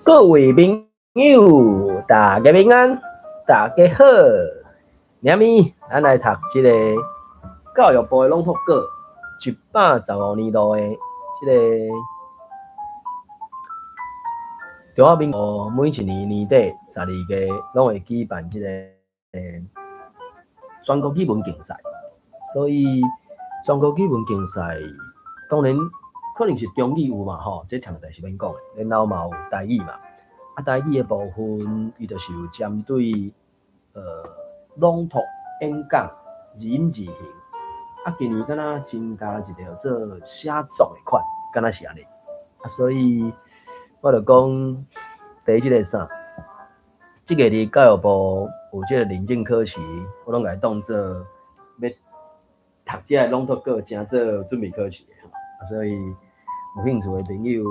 各位朋友，大家平安，大家好。明暝咱來讀這个教育部的朗讀稿，115年度的這个中華民國每一年年底12月攏會舉辦這个全國語文競賽，所以全國語文競賽當然可能是中語有嘛吼，這場代是免講的，然後嘛有台語嘛，啊台語的部分，伊就是有針對朗讀、演講、字音字形，啊今年敢若增加一個做寫作的款，敢若是按呢，啊所以我就講第這个啥，這个佇教育部有這个認證考試，我攏共伊當做欲讀這个朗讀稿，成做準備考試的吼，啊所以有興趣的朋友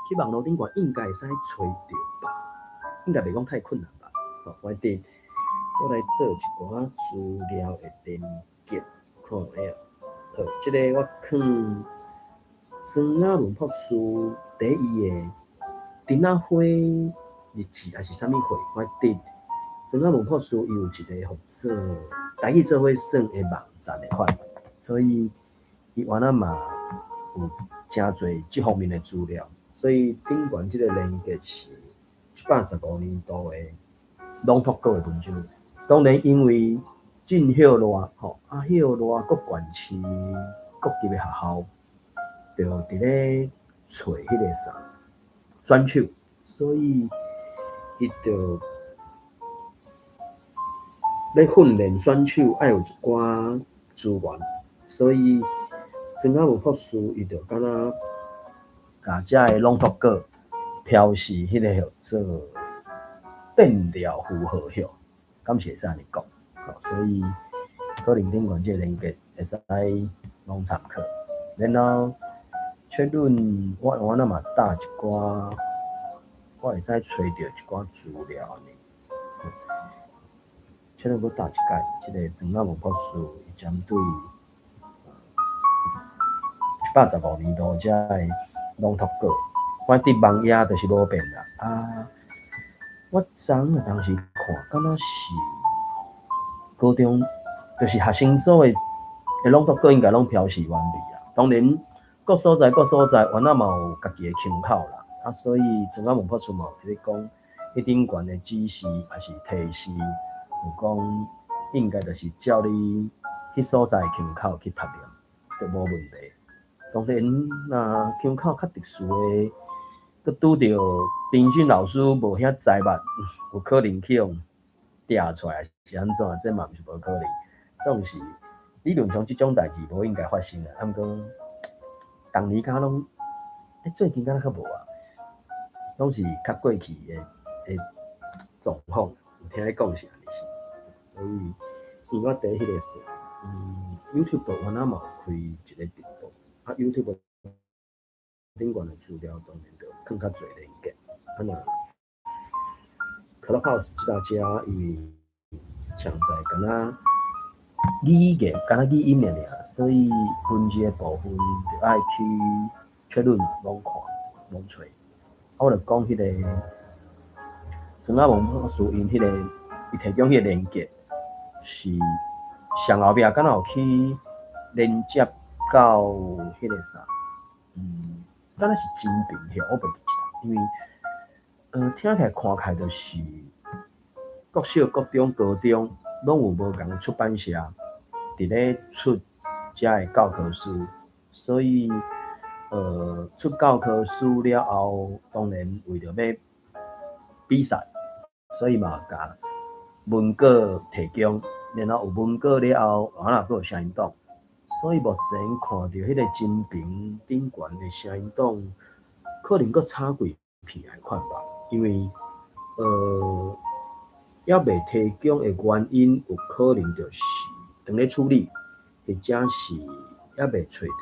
去網路頂懸應該會使揣著吧，應該袂講太困難吧，吼，我佇我來做一寡資料的連結，看覓啊？好，這个我放孫雅文博士佇伊的陳仔花日誌還是啥物會，我佇孫雅文博士伊有一个號做台語做伙耍的網站的款，所以伊原來嘛有誠濟這方面的資料，所以頂懸這个連結是115年度的朗讀稿的文章。當然，因為進歇熱吼，啊歇熱閣縣市各級的學校，就佇咧揣彼个啥選手，所以伊就欲訓練選手愛有一寡資源，所以孫雅文博士伊就敢若共遮个朗讀稿標示彼个叫做變調符號吼，敢是會使按呢講？吼，所以可能頂懸這个連結會使攏參考。然後確認我若嘛搭一寡，我會使揣著一寡資料按呢。確認閣搭一擺，這个曾雅文博士伊針對115年度遮个朗讀稿，反正佇網頁就是無變啦。啊，我昨昏當時看，敢若是高中，就是學生組的朗讀稿應該攏標示完畢啊。當然，各所在各所在，原來嘛有家己的腔口啦。啊，所以曾雅文博士嘛有佇咧講，彼頂懸的指示抑是提示，有講應該就是照你彼所在的腔口去讀念，就無問題。當然，若腔口較特殊的，閣拄著評審老師無遐知捌，有可能去予掠出來，是按怎？這嘛毋是無可能。總是理論上這種代誌無應該發生啊。啊，毋過逐年敢若攏，最近敢若較無啊，攏是較過去的狀況，有聽咧講是按呢是。所以，因為我佇彼个時，YouTube 原來嘛有開一個頻道，啊，YouTube 頂懸的資料當然就放較濟連結。啊若 Clubhouse 這搭遮，因為現在敢若語言，敢若語音爾爾，所以文字的部分就愛去確認攏看攏揣。啊，我就講彼個曾雅文博士𪜶彼个伊提供彼個連結是上後壁敢若有去連接到彼個啥，敢若是真平吼，我袂記得，因為聽起來看起來就是國小、國中、高中攏有無仝出版社佇咧出遮个教科書，所以出教科書了後，當然為著欲比賽，所以嘛共文稿提供，然後有文稿了後，可能閣有聲音檔，所以目前看著彼个真平頂懸的聲音檔，可能閣差幾片的款吧，因為猶未提供的原因，有可能就是當咧處理，或者是猶未揣著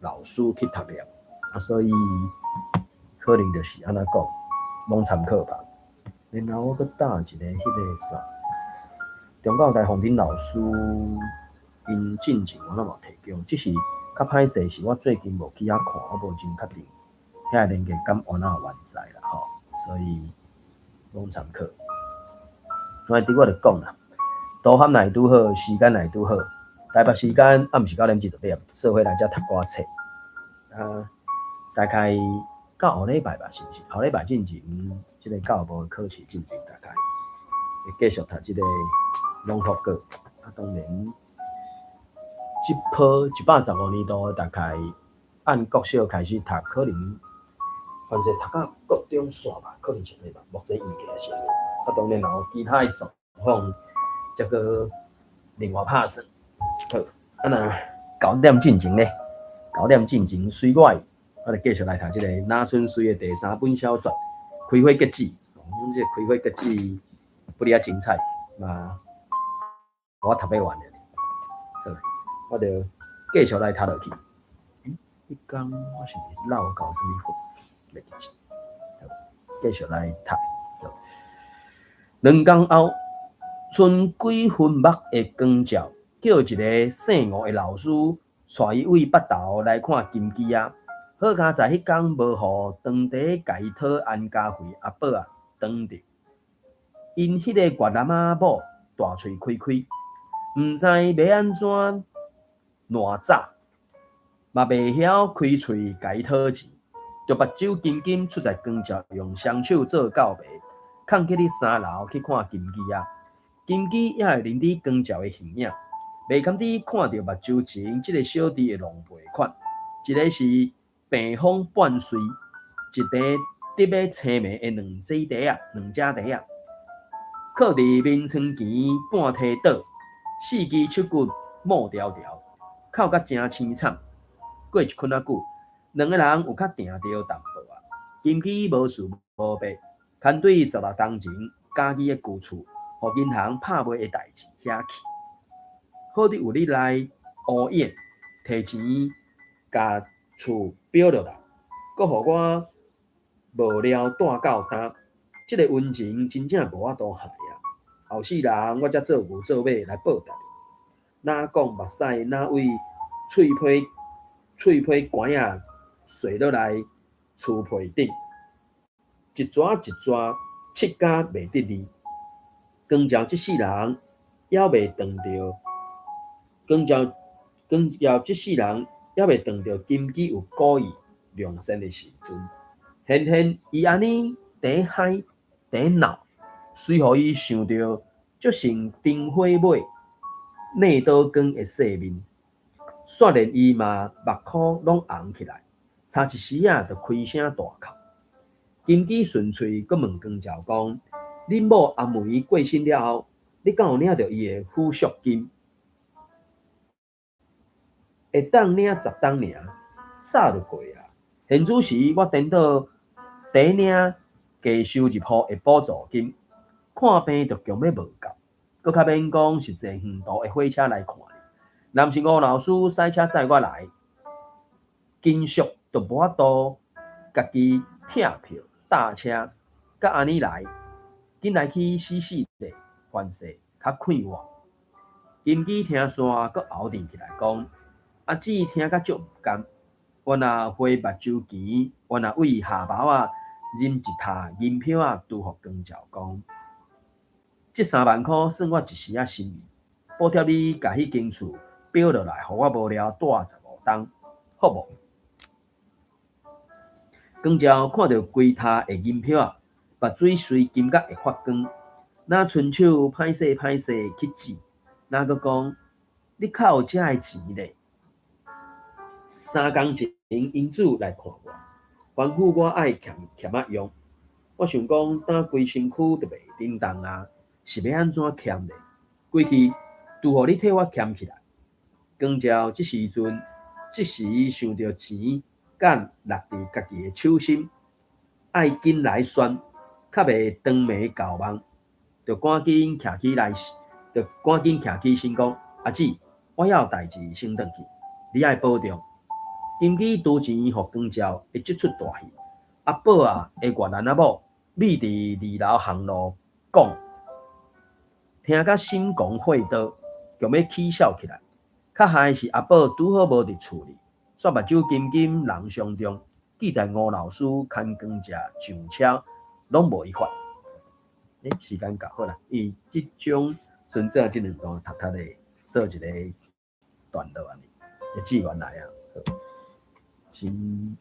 老師去讀念，啊，所以可能就是按呢講，攏參考吧。然後我閣搭一个彼个啥，中教大鳳珍老師𪜶進前我攏嘛有提供，只是較歹勢是我最近無去遐看，我無真確定遐个連結敢原來有還在啦吼。所以攏參考。我佇我就講啦，導航若拄好，時間若拄好，台北時間暗時9點40，社會來遮讀歌冊。啊，大概到後禮拜吧，是毋是？後禮拜進前，這個教育部的考試進前，大概會繼續讀這個朗讀稿。啊，當然，這波115年度大概按國小開始讀，可能凡勢讀到國中煞吧，可能是按呢吧，目前預計是按呢。啊，當然若有其他的狀況，才閣另外拍算。好，啊若九點進前咧，九點進前隨我，我就繼續來讀這個那春水的第三本小說《開花結子》。這個開花結子不哩仔精彩，嘛我讀欲完了。好，我就繼續來讀落去。欸，彼工我是毋是落到啥物貨？袂記得。繼續來讀。兩工後，賰幾分目的光照，叫一个姓吳的老師帶伊對北投來看金枝仔。好佳哉，彼工無予當地共伊討安家費阿寶仔擋著。𪜶彼个越南仔某大喙開開，毋知欲按怎爛早，嘛袂曉開喙共伊討錢，就目睭金金出在光照，用雙手做告白，囥起佇三樓去看金枝仔。金枝也會認得光照的形影，袂堪得看著目睭前這个小弟的狼狽款，一个是病風半碎，一个得欲青暝的兩指蹄仔，兩隻蹄仔，靠佇眠床前半䖙倒，四支手骨毛條條，哭甲誠凄慘。過一困仔久，兩个人有較定著淡薄仔。金枝無事無白，牽對16冬前家己的舊厝，予銀行拍賣的代誌遐去。好佇有你來烏演，提錢共厝標落來，閣予我無聊帶到今，這个恩情真正無法度還啊！後世人我才做牛做馬來報答你。若講目屎若為喙皮喙皮管仔垂落來厝皮頂，一逝一逝，拭甲袂得字。光照這世人猶未斷著，光照光照這世人猶未斷著金枝有故意良善的時陣，偏偏伊按呢佇嗨佇鬧，隨予伊想著足像燈火尾內刀光的世面，煞連伊嘛目箍攏紅起來，差一時仔就開聲大哭。金枝順喙閣問光照講：恁某阿梅過身了後，你敢有領著伊的撫恤金？會當領10冬爾，早就過啊。現此時我顛倒佇領低收入戶的補助金，看病就強欲無夠，閣較免講是坐遠途的火車來看你。若毋是吳老師駛車載我來，緊縮就無法度家己拆票搭車，閣按呢來，緊來去死死咧，凡勢較快活。金枝聽煞，閣喉甜起來講：阿姊聽甲足毋甘，原來花目睭墘，原來對下巴仔啉一塔銀票仔，拄予光照講，這3萬箍算我一時仔心意，補貼你共彼間厝標落來，予我無聊蹛15冬，好無？光照看著規塔的銀票仔，目水隨金甲會發光，若伸手歹勢歹勢去指，若閣講，你較有遮的錢咧？3工前英子來看我，吩咐我愛儉儉仔用。我想講，今規身軀都袂振動啊，是欲按怎儉咧？規氣拄予你替我儉起來。光照這時陣，這時想著錢敢落佇家己的手心，愛緊來算，較袂長暝厚夢，就趕緊徛起來，就趕緊徛起身講：阿姊，我猶有代誌先轉去，你愛保重。金枝拄錢予光照的這齣大戲，阿寶仔的越南仔某覕佇二樓巷路講，聽甲心狂火刀，強欲起笑起來。較害是阿寶拄好無佇厝裡，煞目睭金金人相中，記在吳老師牽光照上車，攏無伊法。欸，時間到好啦，伊這種剩這這兩段讀讀咧，做一個段落按呢，會志願來啊。先，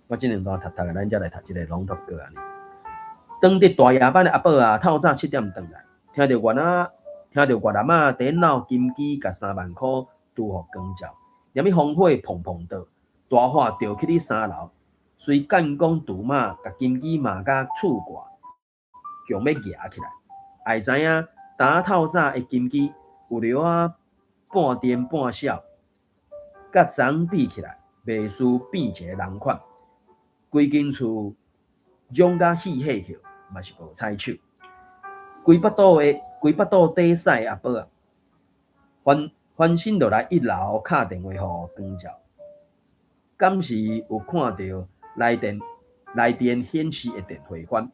我這兩段讀讀，咱才來讀這個朗讀歌按呢。當佇大夜班的阿寶啊，透早7點轉來，聽著越仔，聽著越南仔佇鬧金雞，共3萬箍拄予光照，連物風火砰砰倒，大話著去佇三樓，隨干講杜媽，共金雞罵甲厝蓋，強欲夯起來。會知影，今透早的金雞有了啊半癲半痟，佮昨比起來，袂輸變一個人款。規間厝嚷甲戲戲叫，嘛是無採手。規腹肚的規腹肚底屎的阿寶啊，翻翻身落來一樓敲電話予光照，敢是有看著來電來電顯示的電話番？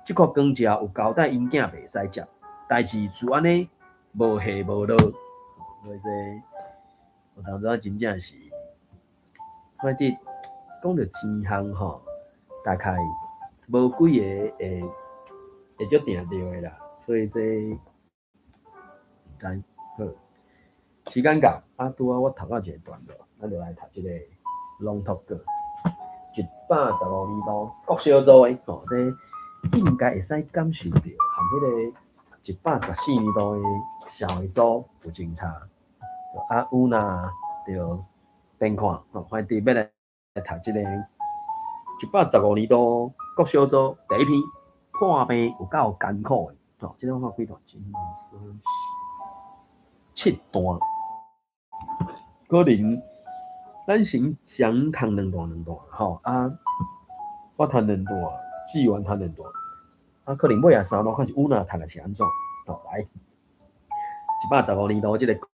這箍光照有交代𪜶囝袂使接，代誌就按呢無下無落。所以這有當陣真正是，我佇講著錢項吼，大概無幾個會會足定著的啦，所以這毋知好。時間到，啊，拄仔我讀到一個段落，咱就來讀這個朗讀歌。115年度國小組的吼，這應該會使感受著，含彼個114年度的社會組有真差。啊，有若著邊看吼，反正欲來讀這個115年度國小組第一篇破病有夠艱苦的，吼，這個我看幾段？一、二、三、四、七段，可能咱先先讀兩段兩段吼，啊，我讀兩段，志願讀兩段，啊，可能尾仔三段看是有哪讀的是按怎？吼，來，115年度這個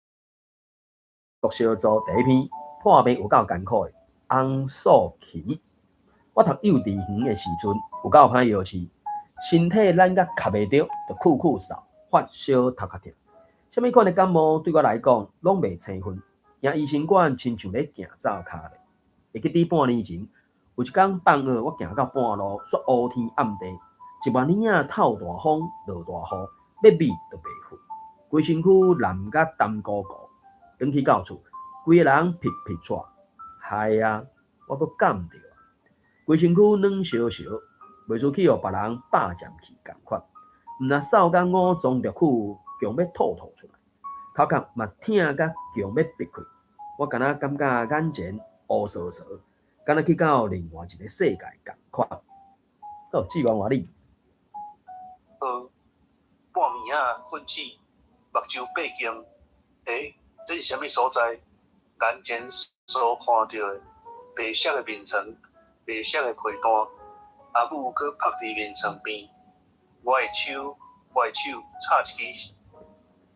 國小組第一篇破病有夠艱苦的翁素琴，我讀幼稚園的時陣有夠歹搖市，身體懶甲磕袂著，就溼溼嗽，發燒頭殼痛，啥物款的感冒對我來講攏袂生分。行醫生館親像咧行灶跤咧。會記得半年前有一工放學，我行到半路，煞烏天暗地，一萬里仔透大風，落大雨，欲覕都袂赴，規身軀淋甲澹糊糊。轉去到厝，規個人皮皮掣，害啊！我閣感著啊，規身軀軟燒燒，袂輸去予別人霸佔去仝款，毋但嗽甲五臟六腑強欲吐吐出來，頭殼嘛疼甲強欲篦開。我敢若感覺眼前烏趖趖，敢若去到另外一個世界仝款。好，志願換你。半暝仔睏醒，目睭閉經，欸，這是啥物所在？眼前所看著的白色的眠床，白色的被單，阿母閣趴佇眠床邊，我的手，我的手插一支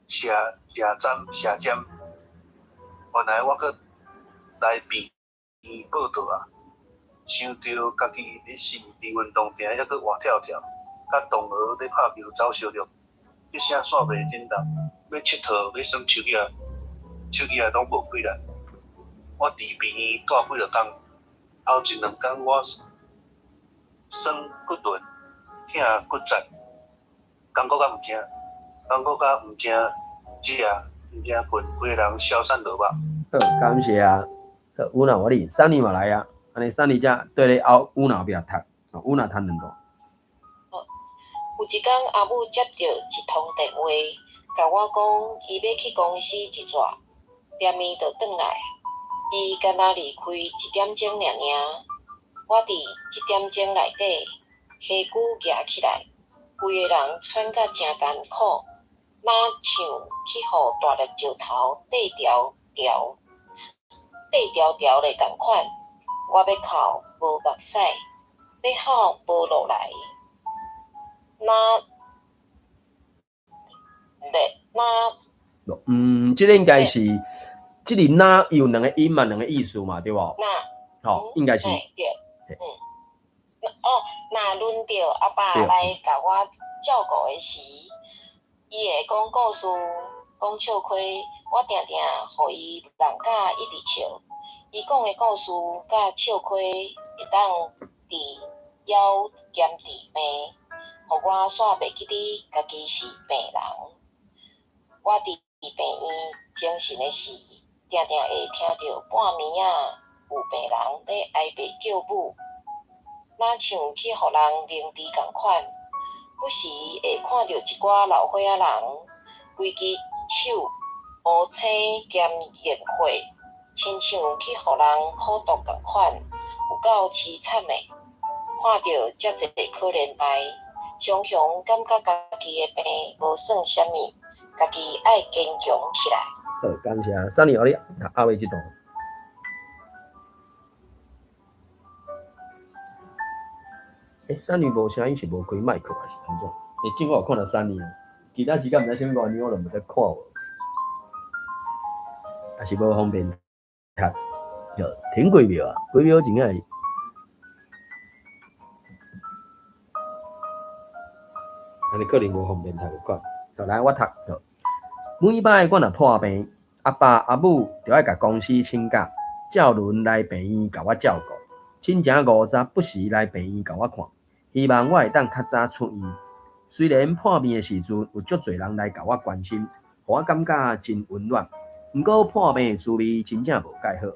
射射針射針。原來我閣來病院報到啊！想著家己佇是佇運動場猶閣活跳跳，佮同學咧拍球走相著，彼聲煞袂振動，欲𨑨迌欲耍手機仔，手機仔攏無氣力。我佇病院蹛幾落工，頭一兩工我酸骨輪，疼骨節，艱苦甲毋正，艱苦甲毋正食，毋正睏，規個人消散落目。好，感謝啊。好，有哪我你，三年嘛來啊，按呢三年才對咧後有哪後壁讀，有哪讀兩段。好，有一工阿母接著一通電話，共我講伊欲去公司一逝，連暝就轉來。伊敢若離開一點鐘爾爾，我佇這點鐘內底，溪骨夯起來，規个人喘甲誠艱苦，若像去予大粒石頭硩條條、硩條條咧仝款。我欲哭無目屎，欲吼無落來，若咧若。嗯，這個應該是，這裡若有兩個音嘛，兩個意思嘛，對無？若，吼，應該是。對，嗯。哦，若輪著阿爸來共我照顧的時，伊會講故事、講笑話，我定定予伊弄甲一直笑。伊講的故事佮笑話會當佇枵兼治病，予我煞袂记得家己是病人。我佇病院精神的時，定定會聽著半暝仔有病人咧哀爸叫母，若像去予人凌遲仝款。不時會看著一寡老歲仔人，規支手烏青兼熱血，親像去予人苦毒仝款，有夠淒慘的。看著遮濟可憐代，常常感覺家己的病無算啥物，家己愛堅強起來。好，感謝。三年後你讀阿偉這段。欸，三年無聲音是無開麥克還是按怎？欸，這我有看著三年，其他時間毋知啥物原因，我就無得看無，也是無方便讀。停幾秒啊？幾秒真正是，按呢可能無方便讀就款。好，來我讀。好，每擺我若破病，阿爸阿母就愛共公司請假，照輪來病院共我照顧。親情五十不時來病院共我看，希望我會當較早出院。雖然破病的時陣有足濟人來共我關心，予我感覺真溫暖。毋過破病的滋味真正無蓋好，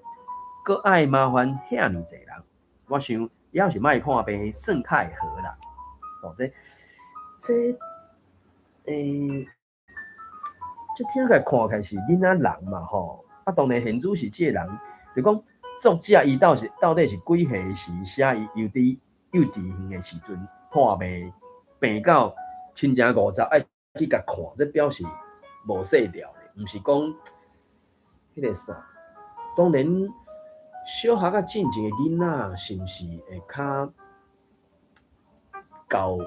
閣愛麻煩遐爾濟人。我想猶是莫破病算較會好啦。哦，這這欸，這聽起來看起來是囡仔人嘛吼。啊，當然現主是這個人，就講作者伊到是到底是幾歲時寫伊幼稚幼稚園的時陣破病，病到親情五十愛去共看，這表示無細條的，毋是講彼個啥。當然，小學仔進前的囡仔是毋是會較猴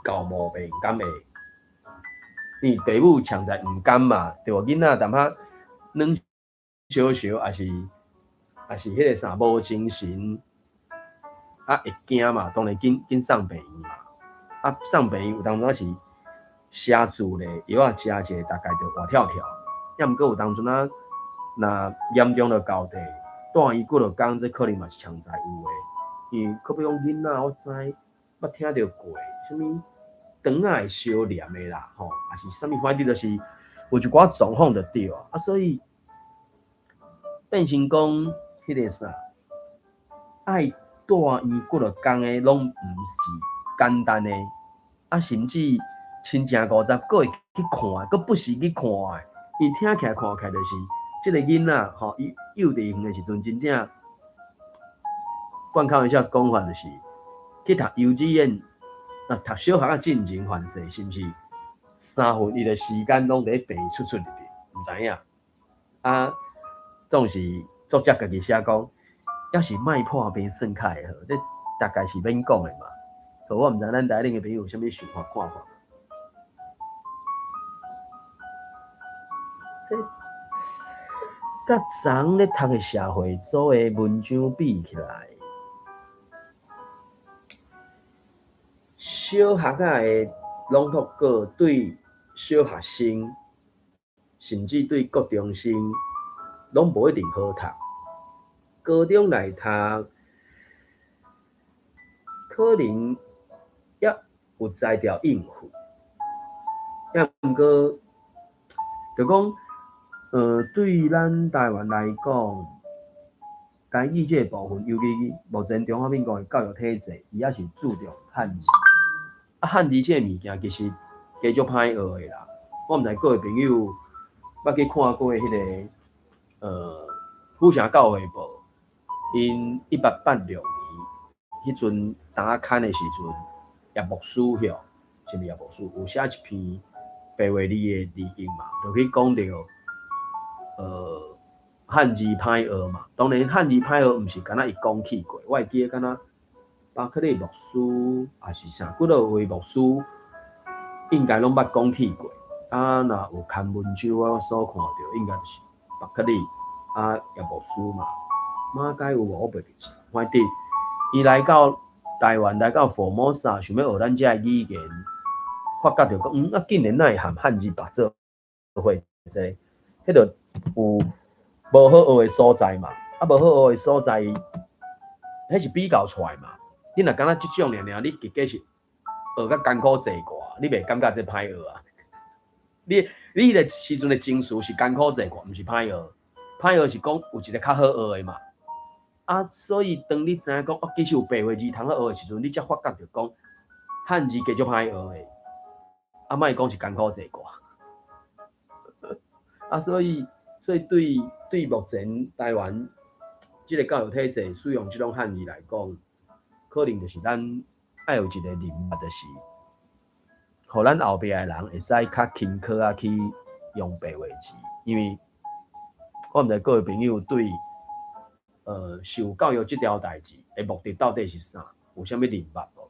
猴毛病敢會？因為爸母常在毋甘嘛，對無？囡仔淡仔軟燒燒，抑是抑是彼個啥無精神，啊會驚嘛，當然緊緊送病院嘛。啊送病院有當陣是寫字咧，藥仔食一下，大概就活跳跳。抑毋過有當陣啊，若嚴重著到底，蹛醫幾落工，這可能嘛是常在有的。因為可比講囡仔，我知捌聽著過，啥物腸仔會相連的啦，吼，抑是啥物，反正就是有一寡狀況就對啊。啊，所以變成講彼個啥，愛蹛醫幾落工的，攏毋是簡單的。啊，甚至親情五十，閣會去看，閣不時去看的。伊聽起來看起來就是這個囡仔吼，伊幼稚園的時陣，真正半開玩笑講法就是去讀幼稚園，啊，讀小學仔進前凡勢，是毋是三分一的時間攏佇咧病院出出入入，毋知影。啊，總是作者家己寫講，猶是莫破病算較會好，這大概是免講的嘛。好，我毋知咱台頂的朋友有啥物想法看法。這佮昨咧讀的社會組的文章比起來，小學仔的朗讀稿對小學生，甚至對國中生，攏無一定好讀。高中來讀，可能也有才調應付。抑毋過，就講，對咱台灣來講，台語這個部分，尤其目前中華民國的教育體制，伊猶是注重漢字。啊，漢字這個物件其實加足歹學的啦。我毋知各位朋友捌去看過彼個府城教會報，𪜶1886年彼陣當刊的時陣，葉牧師許，是毋是葉牧師有寫一篇白話字的字音嘛，就去講著漢字歹學嘛。當然漢字歹學，毋是干焦伊講起過，我會記得敢若巴克利牧師，抑是啥幾落位牧師，應該攏捌講起過。啊，若有刊文章，我所看著應該就是巴克利啊葉牧師嘛。馬偕有無我袂記得。反正伊來到台灣，來到福爾摩沙，想欲學咱遮的語言，發覺著講，啊，竟然哪會和漢字白做伙這，彼著有無好學的所在嘛。啊，無好學的所在，彼是比較出來嘛。你若敢若這種爾爾，你結果是學甲艱苦濟過，你袂感覺這歹學啊？你彼個時陣的情緒是艱苦濟過，毋是歹學。歹學是講有一個較好學的嘛。啊，所以當你知影講哦，其實有白話字通好學的時陣，你才發覺著講漢字繼續歹學的，啊，莫講是艱苦濟過。啊，所以對目前台灣這个教育體制使用這種漢字來講，可能就是咱愛有一個認識，就是，予咱後壁的人會使較輕巧仔去用白話字，因為我毋知各位朋友對受教育這條代誌的目的到底是啥，有啥物認識無？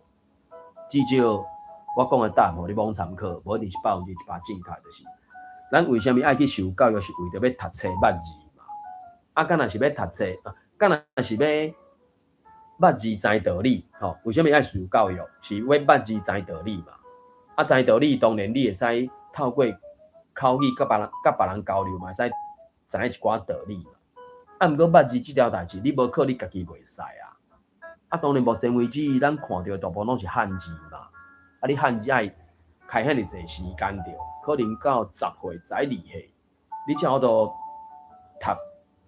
至少我講的答案，予你罔參考，無一定是100%正確，就是咱為啥物愛去受教育，是為著欲讀冊捌字嘛？啊，敢若是欲讀冊，啊，敢若是欲捌字知道理，吼？為啥物愛受教育？是欲捌字知道理嘛？啊，知道理當然你會使透過口語佮別人交流嘛，會使知影一寡道理嘛。啊，毋過捌字這條代誌，你無靠你家己袂使啊。啊，當然目前為止，咱看著大部分攏是漢字嘛。啊，你漢字愛開遐爾濟時間著，可能到10歲、12歲，你才有法度讀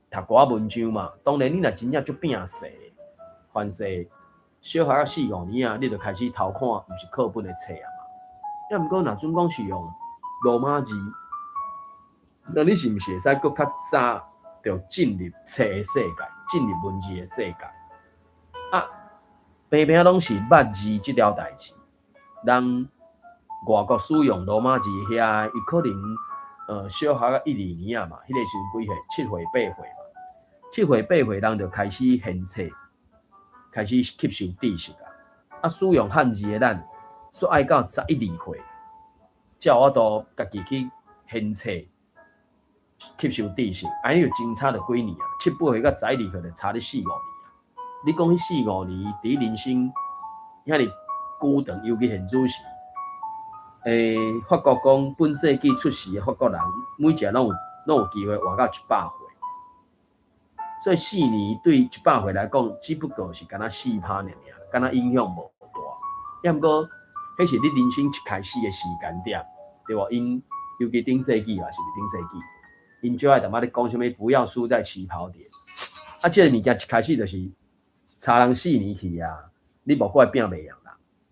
讀寡文章嘛。當然，你若真正足拚勢，凡勢小學仔四五年仔，你就開始偷看毋是課本的冊啊嘛。啊，毋過若準講是用羅馬字，那你是毋是會使閣較早就進入冊的世界，進入文字的世界？啊，平平攏是捌字這條代誌，人外國使用羅馬字遐，伊可能小學一二年仔嘛，彼個時陣幾歲？7歲8歲嘛，7歲8歲人就開始掀冊，開始吸收知識啊。啊，使用漢字的咱，煞愛到11、12歲，才有法度家己去掀冊，吸收知識。按呢就真差著幾年啊，7、8歲佮11、2歲就差咧四五年啊。你講彼四五年佇人生遐爾久長，尤其現主時，法國講本世紀出世的法國人，每一个攏有機會活到100歲。所以4年對100歲來講，只不過是敢若4趴爾爾，敢若影響無大。抑毋過，彼是你人生一開始的時間點，對無？𪜶尤其頂世紀啊，是毋是頂世紀？𪜶最愛淡薄咧講啥物？不要輸在起跑點。啊，這个物件一開始就是差人四年去啊，你無怪拼袂贏人。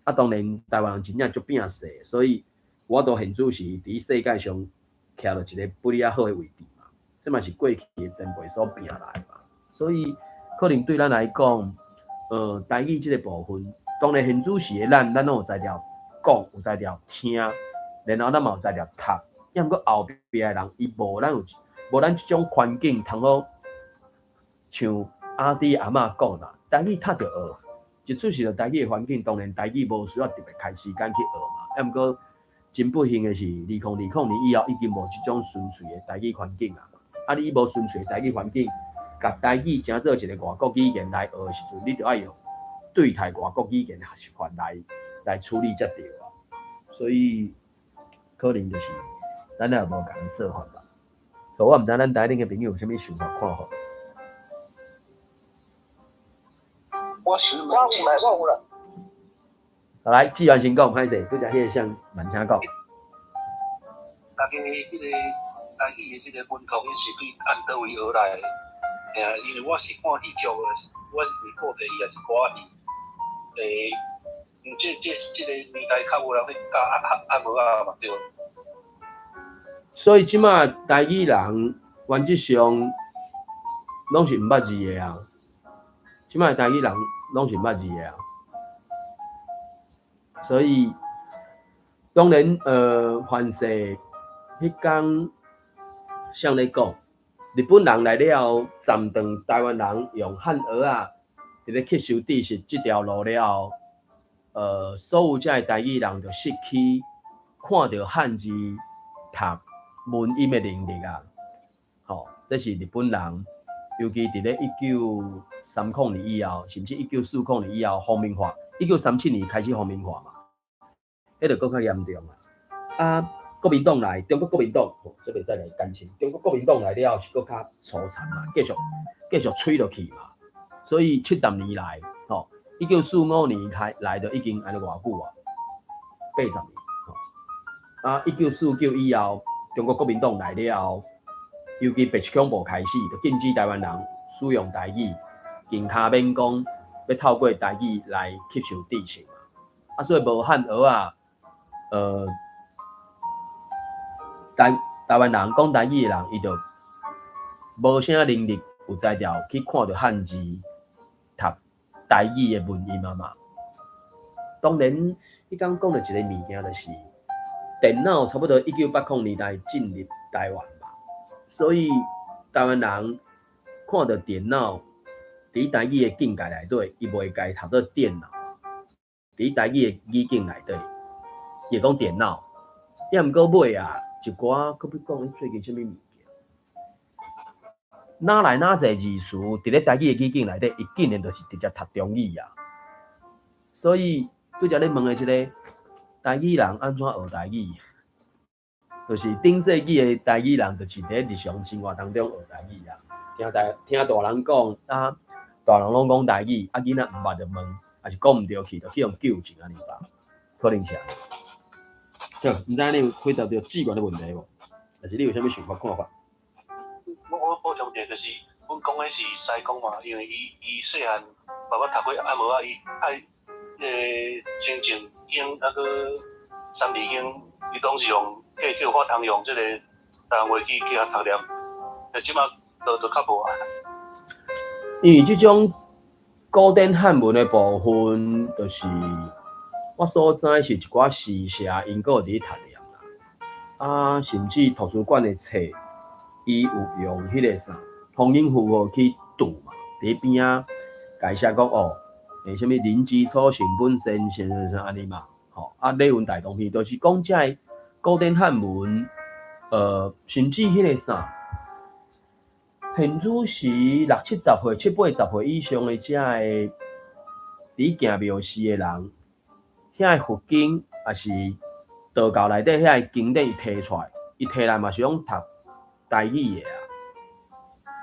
啊，當然台灣人真正足拚勢，所以我都現主時佇世界上徛著一個不哩仔好的位置嘛。這嘛是過去的前輩所拼來的嘛。所以可能對咱來講，台語這個部分，當然現主時的咱，咱攏有才調講，有才調聽，然後咱嘛有才調讀。抑毋過後壁的人，伊無咱這種環境通好，像阿弟阿嬤講啦，台語讀著學，一出世就台語的環境，當然台語無需要特別開時間去學嘛。抑毋過真不幸的是，2020年以後已經無這種純粹的台語環境啊。啊，你無純粹的台語環境，共台語成做一個外國語言來學的時陣，你著愛用對待外國語言的習慣來處理才對啊。所以可能就是咱也無仝做法吧。我毋知咱台頂的朋友有啥物想法看法。我想我有啦，我有啦。好來，志源先講，歹勢，拄才彼個誰慢請講。大家彼個台語的這個文學，是對按佗位學來的？嘿啊，因為我是看戲劇的，我是看電影也是歌仔戲。這個年代較無人咧教按摩仔嘛，對。所以這馬台語人原則上攏是毋捌字的啊。這馬台語人攏是毋捌字的啊。所以當然，凡勢彼工像咧講，日本人來了後，斬斷台灣人用漢蚵仔佇咧吸收知識這條路了後，所有這个台語人就失去看著漢字讀文音的能力啊。吼，這是日本人，尤其佇咧1930年以後，甚至1940年以後，皇民化，1937年開始皇民化嘛，彼就閣較嚴重啊。啊，國民黨來，中國國民黨，哦，這袂使來簡稱，中國國民黨來了後是閣較粗殘嘛，繼續繼續吹落去嘛。所以70年來，吼， 1945年開來就已經按呢偌久啊，80年。吼，啊，1949以後，中國國民黨來了後，尤其白色恐怖開始，就禁止台灣人使用台語，更較免講欲透過台語來吸收知識嘛。啊，所以無漢蚵仔，台灣人講台語的人，伊就無啥能力有才調去看著漢字讀台語的文音啊嘛。當然，彼工講著一個物件，就是電腦差不多1980年代進入台灣吧，所以台灣人看著電腦，佇台語的境界內底，伊袂共伊讀做電腦。佇台語的語境內底，伊會講電腦。抑毋過尾啊，一寡閣欲講最近啥物物件，哪來哪濟字詞，佇咧台語的語境內底，伊竟然就是直接讀中語啊。所以拄才你問的這个台語人按怎學台語，就是頂世紀的台語人，就是佇日常生活當中學台語啊。聽大人講啊，大人攏講台語，啊囡仔毋捌就問，抑是講毋著去，就去予糾正按呢吧，可能是按呢。好，毋知你有回答著志願的問題無？抑是你有啥物想法看法？我補充者就是，阮講的是師公嘛，因為伊細漢爸爸讀過按摩啊，伊愛清淨經啊閣三字經，伊攏是用叫法堂用這個台灣話去叫𪜶讀念，但這馬都較無啊。因為這種古典漢文的部分，就是我所知是一寡詩社𪜶閣有佇咧讀念啦，啊，甚至圖書館的冊，伊有用彼个啥洪英符號去讀嘛，佇邊仔解釋講哦，啥物人之初性本善，啥啥啥按呢嘛，吼，啊，禮運大同篇，就是講這个古典漢文，甚至彼个啥，現主時六七十歲、七八十歲以上的這个佇行廟寺的人，遐个佛經抑是道教內底遐個經典，伊提出來，伊提來嘛是攏讀台語的啊，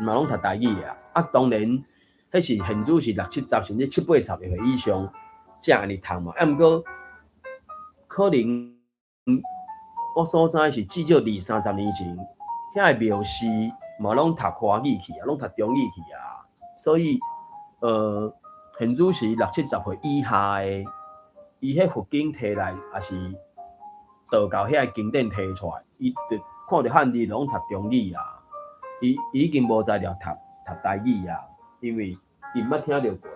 嘛攏讀台語的啊。啊，當然，彼是現主是六七十甚至七八十歲以上才按呢讀嘛。啊，毋過可能我所知是至少二三十年前，遐个廟寺嘛攏讀華語去啊，攏讀中語去啊。所以，現主時六七十歲以下的，伊彼佛經提來，抑是道教遐个經典提出來，伊就看著漢字攏讀中語啊。伊已經無才調讀台語啊，因為伊毋捌聽著過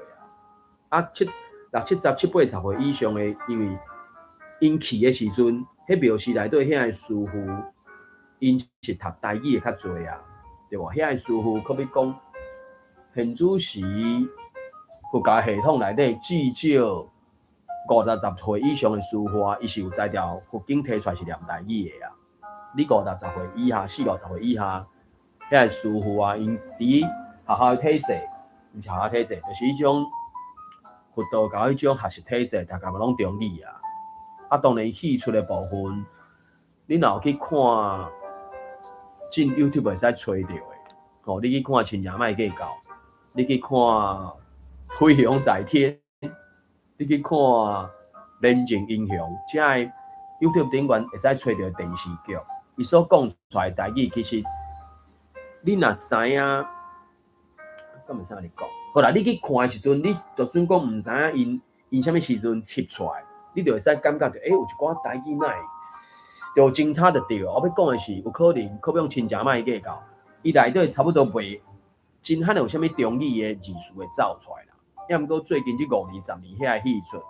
啊。啊，六七十、七八十歲以上的，因為𪜶去的時陣，彼廟寺內底遐个師傅，𪜶是讀台語的較濟啊，對無？遐个師傅可比講，現主時佛教系統內底至少五六十歲以上的師傅啊，伊是有才調佛經提出來是念台語的啊。你五六十歲以下、四五十歲以下，遐個師傅啊，𪜶佇學校的體制，毋是學校體制，就是彼種佛道教彼種學習體制，逐家嘛攏中語啊。啊，當然戲出的部分，你若有去看，進 YouTube 會使揣著的，吼，你去看親情莫計較，你去看飛鴻在天，你去看人情英雄，這个 YouTube 頂懸會使揣著電視劇，伊所講出來台語，其實你若知影，敢會使按呢講？好啦，你去看的時陣，你就準講毋知影𪜶啥物時陣翕出來，你就會使感覺著，有一寡台語哪會就真差就對。我欲講的是，有可能可比講親情莫計較，伊內底差不多袂真罕有啥物中語的字詞會走出來啦。抑毋過最近這5年、10年遐個戲出，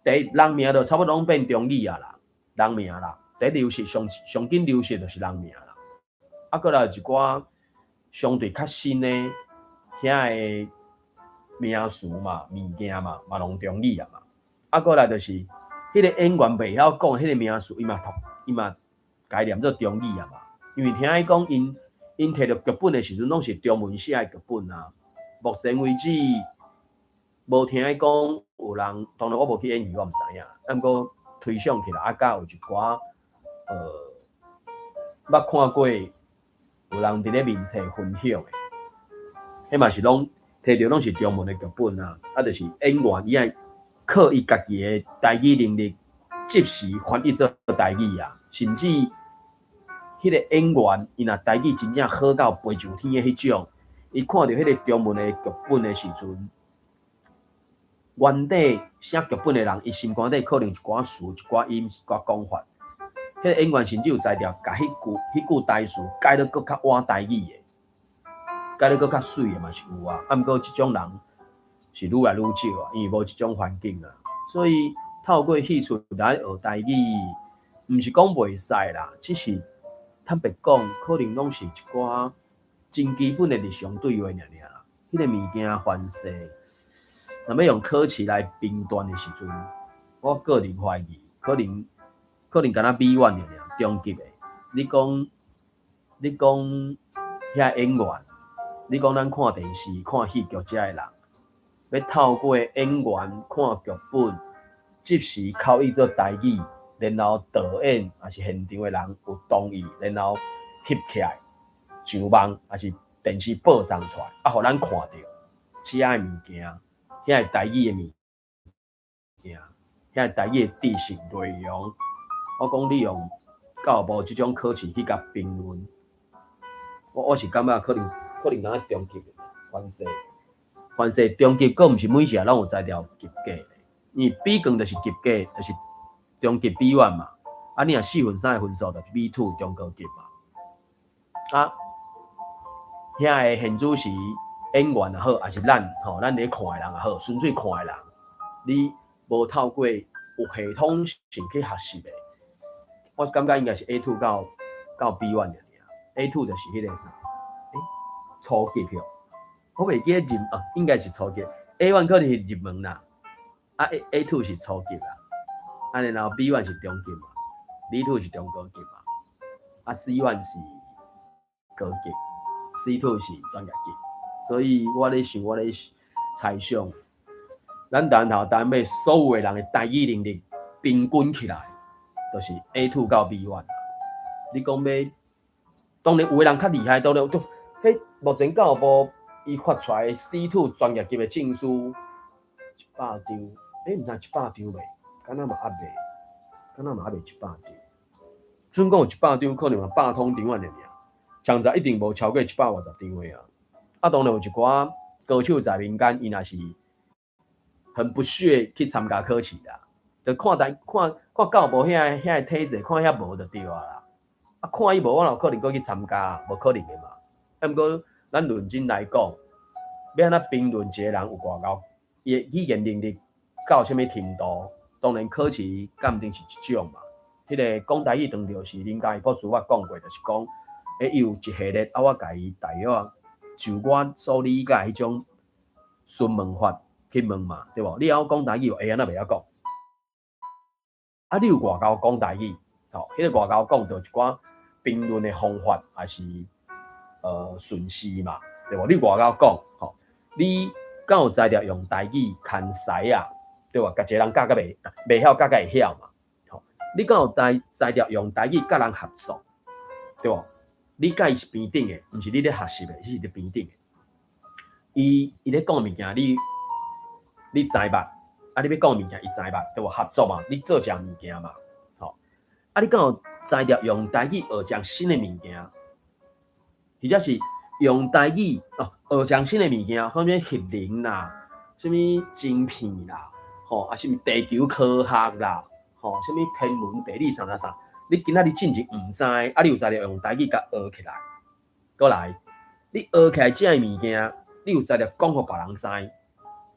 第一人名就差不多攏變中語啊啦，人名啦，第一流失上上緊流失就是人名啦。啊，閣來一寡相對較新的遐個名詞嘛、物件嘛，嘛攏中語啊嘛。啊，閣來就是彼个演員袂曉講彼个名詞，伊嘛讀，伊嘛共伊念做中語啊嘛。因為聽伊講，𪜶提著劇本的時陣，攏是中文寫的劇本啊。目前為止，無聽伊講有人，當然我無去演戲，我毋知影。啊，毋過推想起來，啊，敢有一寡捌看過有人佇咧面冊分享的，彼嘛是攏提著攏是中文的劇本啊，啊，就是演員伊愛靠伊家己的台語能力，即時翻譯做台語啊，甚至彼個演員伊若台語真正好到飛上天的彼種，伊看著彼個中文的劇本的時陣，原底寫劇本的人，伊心肝底可能一寡詞、一寡音、一寡講法，彼個演員甚至有才調，共彼句台詞改得閣較倚台語的，改得閣較媠的嘛是有啊。啊，毋過這種人是愈來愈少啊，因為無這種環境啊，所以透過戲曲來學台語，毋是講袂使啦，只是坦白講，可能攏是一寡真基本的日常對話爾爾啦。彼個物件凡勢，若欲用考試來評斷的時陣，我個人懷疑，可能敢若 B1 爾爾中級的。你講遐演員，你講咱看電視、看戲劇遮的人，欲透過演員看劇本，即時口譯做台語，然後導演抑是現場的人有同意，然後翕起來上網，抑是電視播送出來，啊，予咱看著遮的物件，遐個台語的物件，遐個台語的知識內容，我講你用教育部這種考試去共評論，我是感覺可能敢若中級的，凡勢中級，閣毋是每一個攏有才調及格的，因為 B 卷就是及格，就是中級 B1 嘛，啊，你若4分3的分數就是 B2 中高級嘛，啊，遐個現主時演員也好，抑是咱吼，咱咧看的人也好，純粹看的人，你無透過有系統性去學習的，我感覺應該是 A2 到 B1 爾爾，A2 就是彼個啥，初級吼，我袂記得入啊，應該是初級，A1 可能是入門啦，啊 A2 是初級啦，啊然後 B1 是中級嘛，B2 是中高級嘛，啊 C1 是高級，C2 是專業級，所以我咧想，我咧猜想，咱南投台尾所有的人的台語能力平均起來，就是 A2 到 B1。你講欲，當然有的人較厲害，當然都，彼目前教育部伊發出來 C2 專業級的證書，100張，毋知100張未？敢若嘛猶未，敢若嘛猶未一百張。準講有一百張，可能嘛100通張按爾爾，像在一定無超過150張的啊。啊，當然有一寡高手在民間，伊若是很不屑去參加考試啦，就看台看看教育部遐個體制，看遐無就對啊啦。啊，看伊無，我哪有可能閣去參加？無可能的嘛。啊，毋過咱論真來講，欲按怎評論一個人有偌𠢕，伊的語言能力到啥物程度？當然考試鑑定是一種嘛。彼個講台語當著是林嘉怡博士，我講過，就是講，伊有一系列啊，我共伊大約就我所理解彼種詢問法去問嘛，對無？你會曉講台語無？會啊，若袂曉講。啊，你有偌𠢕講台語？吼，彼個偌𠢕講著一寡評論的方法，抑是順序嘛，對無？你偌𠢕講，吼，你敢有才調用台語牽師啊？對無？共一個人教甲袂曉，教甲會曉嘛？吼，你敢有才調用台語佮人合作？對無？你佮伊是平等的，毋是你咧學習的，你是咧平等的。伊咧講的物件，你知捌？啊，你欲講的物件，伊知捌，對無？合作嘛，你做一項物件嘛，吼。啊，你敢有才調用台語學一項新的物件，或者是用台語哦學一項新的物件，啥物核能啦，啥物晶片啦，吼，啊，啥物地球科學啦，吼，啥物天文地理啥啥啥，你今仔日進前毋知，啊，你有才調用台語共學起來，閣來，你學起來這个物件，你有才調講予別人知。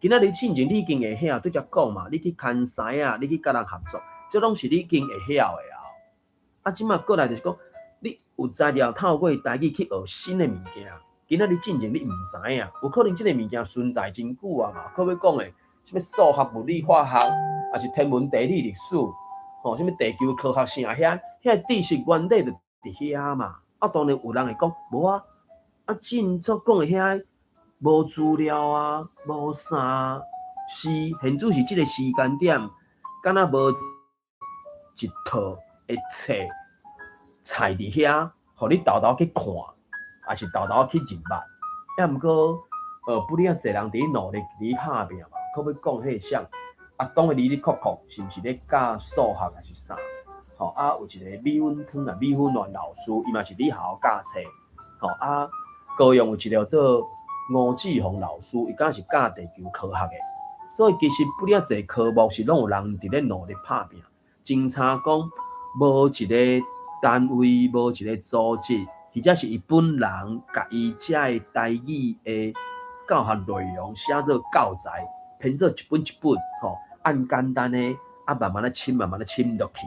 今仔日進前你已經會曉，拄才講嘛，你去牽師啊，你去佮人合作，這攏是你已經會曉的啊。啊，這馬閣來就是講，你有才調透過台語去學新的物件。今仔日進前你毋知影，有可能這個物件存在真久啊嘛。閣欲講的，啥物數學、物理、化學，抑是天文、地理、歷史，吼，啥物地球科學啥遐知識原理就佇遐嘛。啊，當然有人會講，無啊，啊，進所講的遐無資料啊，無啥，是現主時這個時間點，敢若無一套的冊載佇遐，予你沓沓去看，抑是沓沓去認捌。抑毋過不哩啊濟人佇咧努力佇咧拍拚嘛，閣欲講彼個啥？啊，當然你咧哭哭，是毋是咧教數學抑是啥？吼啊，有一個米粉湯啊，米粉亂老師，伊嘛是佇學校教冊。吼啊，高雄有一個叫做吳志宏老師，伊敢是教地球科學的。所以其實不哩啊濟科目是攏有人佇咧努力拍拚，真差講無一個單位，無一個組織，或者是伊本人共伊遮个台語的教學內容寫做教材，編做一本一本，吼，按簡單的啊，慢慢仔深，慢慢仔深落去。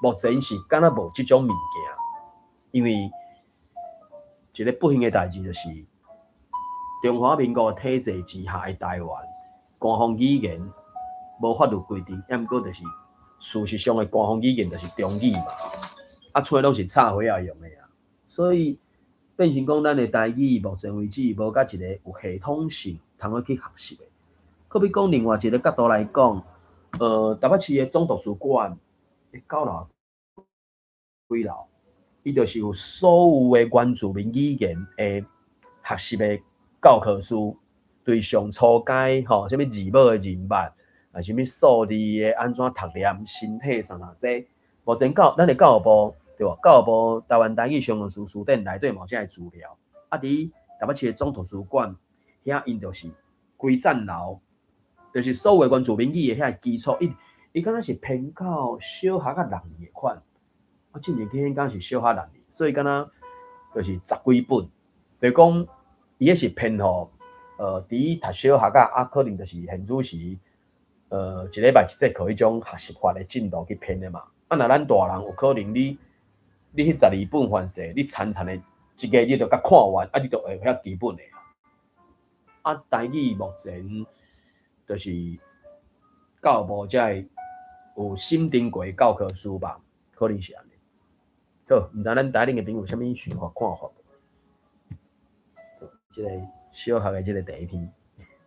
目前是敢若無這種物件，因為一個不幸的代誌就是，中華民國體制之下的台灣，官方語言無法律規定，抑毋過就是事實上的官方語言就是中語嘛，啊，剩攏是插花仔用的啊，所以變成講咱的台語目前為止無佮一個有系統性通好去學習的。閣欲講另外一個角度來講，台北市的總圖書館9樓幾樓，伊就是有所有的原住民語言的學習的教科書，對上初階吼，啥物字母的認捌，啊，啥物數字的按怎讀念，身體啥啥這，目前教咱的教育部對無？教育部台灣台語常用詞詞典內底嘛有這个資料，啊，佇台北市的總圖書館遐，𪜶就是規層樓，就是所有的原住民語的遐個基礎，伊敢若是編到小學甲六年的款，我之前聽講是小學六年，所以敢若就是十幾本，就是講伊彼是編予佇讀小學仔，啊，可能就是現主時，一禮拜一節課彼種學習法的進度去編的嘛。啊，若咱大人有可能你彼12本凡勢，你殘殘的一個你就共看完，啊，你就會曉基本的。啊，台語目前就是教育部才會有審定過教科書吧，可能是按呢。好，毋知咱台頂的朋友有啥物想法看法無？這个小學的這個第一篇，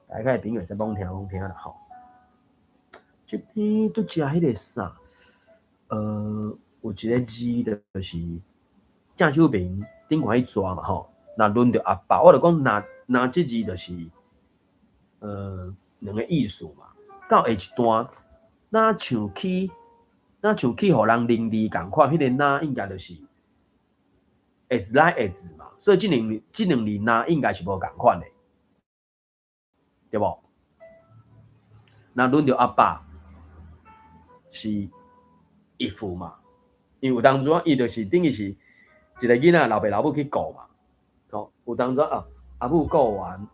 大概朋友會使罔聽罔聽啦吼。這篇拄才彼個啥？有一個字就是鄭秀平頂懸彼逝嘛吼。若輪著阿爸，我就講若若這字就是兩個意思嘛。到下一段，若像去予人認字仝款，彼個若應該就是 as like as 嘛。所以這兩字若應該是無仝款的，對無？若輪著阿爸是 if 嘛，因為有當陣仔伊就是等於是一個囡仔老爸老母去顧嘛，吼，有當陣啊，阿母顧完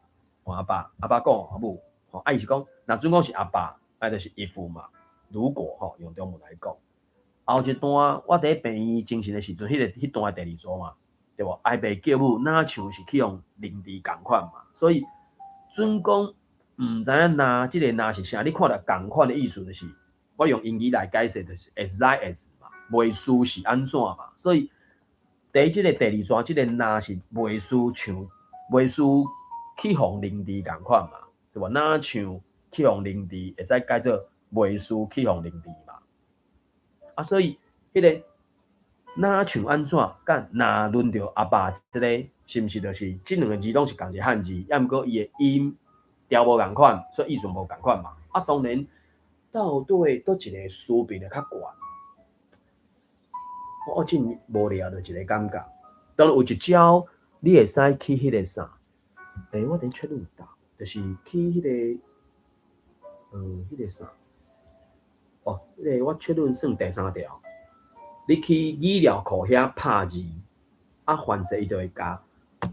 換阿爸，阿爸顧阿母，吼，啊伊是講，若準講是阿爸，啊就是 if 嘛，如果吼，用中文來講，後一段我佇咧病院精神的時陣，彼段的第二段嘛，對無？哀爸叫母，若像是去予認字仝款嘛，所以準講毋知影若這個若是啥，你看著仝款的意思就是，我用英語來解釋就是 as like as 嘛，袂輸是按怎嘛，所以佇這個第二段，這個若是袂輸像袂輸去予認字仝款嘛，對無？若像去予認字，會使解做袂輸去予認字嘛。啊，所以彼個若像按怎，佮若輪著阿爸這個，是毋是就是這兩個字攏是仝一個漢字，抑毋過伊的音調無仝款，所以意思無仝款嘛。啊，當然到底佗一個書變得較懸，我真無聊就一個感覺。當然有一招，你會使去彼個啥？我佇切入到，就是去彼個啥？哦，彼個我確認算第三條。你去語料庫遐拍字，啊，凡勢伊就會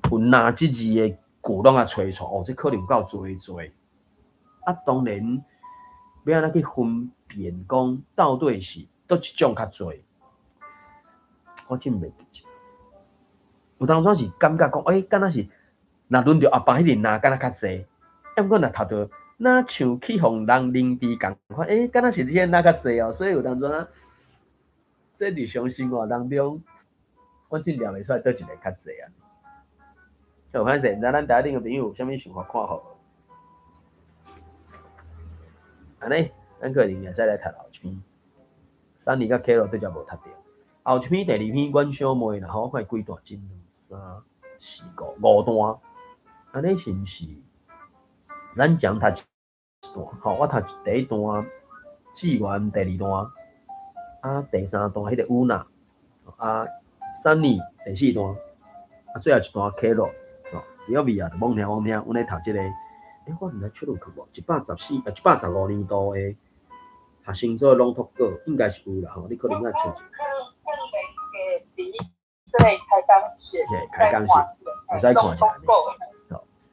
共有若這字的句攏共揣出，哦，這可能有夠濟濟。啊，當然欲按怎去分辨講到底是佗一種較濟，我真袂記。有當陣是感覺講，欸，敢若是若輪著阿爸彼個若敢若較濟，抑毋過若讀著若像去予人認知仝款，欸，敢若是這個若較濟哦，所以有當陣這日常生活當中，我真掠袂出來佗一個較濟啊。好歹勢，毋知咱台頂的朋友有啥物想法看法無？按呢，咱可能會使來讀後一篇。三年佮 K 羅對遮無讀著。後一篇第二篇，阮小妹啦吼，我看幾段，一、兩、三、四、五，五段。按呢是毋是？咱前讀一段，吼，我讀第一段，志源第二段，啊，第三段彼個烏娜，啊，Sunny 第四段，啊，最後一段 Carol，吼，Sylvia 就罔聽罔聽，阮咧讀這個，欸，我毋知出入去無？114，115年度的學生做朗讀稿，應該是有啦，吼，你可能愛找者。這個開講室，嘿，開講室，會使看者。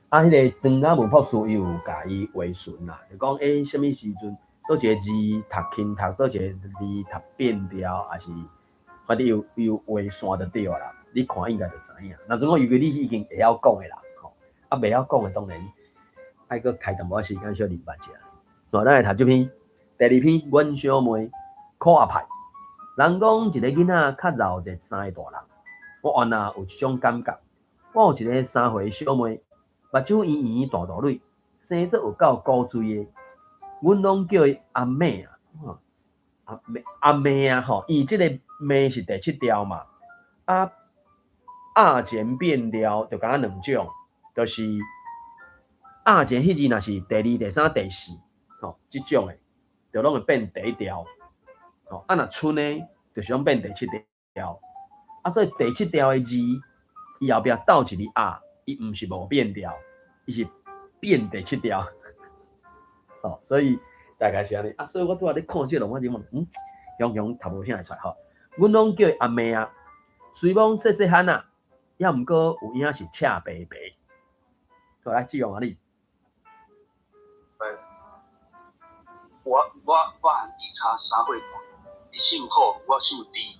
啊，彼個曾雅文博士伊有共伊畫順啦，就講欸，啥物時陣，佗一個字讀輕讀，佗一個字讀變調，抑是反正有有畫線就對啦。你看應該就知影。若準講尤其你已經會曉講的啦，吼，啊袂曉講的當然愛閣開淡薄仔時間小明白者。好，咱來讀這篇，第二篇，阮小妹苦仔派。人講一個囡仔較饒舌三個大人，我原來有這種感覺。我有一個3歲小妹。目睭圓圓大大蕊，生做有夠古錐的，阮攏叫伊阿妹啊，阿妹阿妹啊吼，伊這個妹是第七調嘛，啊押前變調就敢若兩種，就是押前彼字若是第二、第三、第四，吼，這種的，就攏會變第一調，吼，啊若春的，就是攏變第七調，啊所以第七調的字，伊後壁鬥一字押。伊毋是無變調，伊是變第七調，吼，所以大概是按呢。啊，所以我拄仔咧看這個，我就問，嗯，雄雄讀無啥會出來吼。阮攏叫伊阿妹啊，雖罔細細漢啊，抑毋過有影是赤白白。好，來，志勇啊你。我和伊差3歲半，伊姓虎，我姓豬，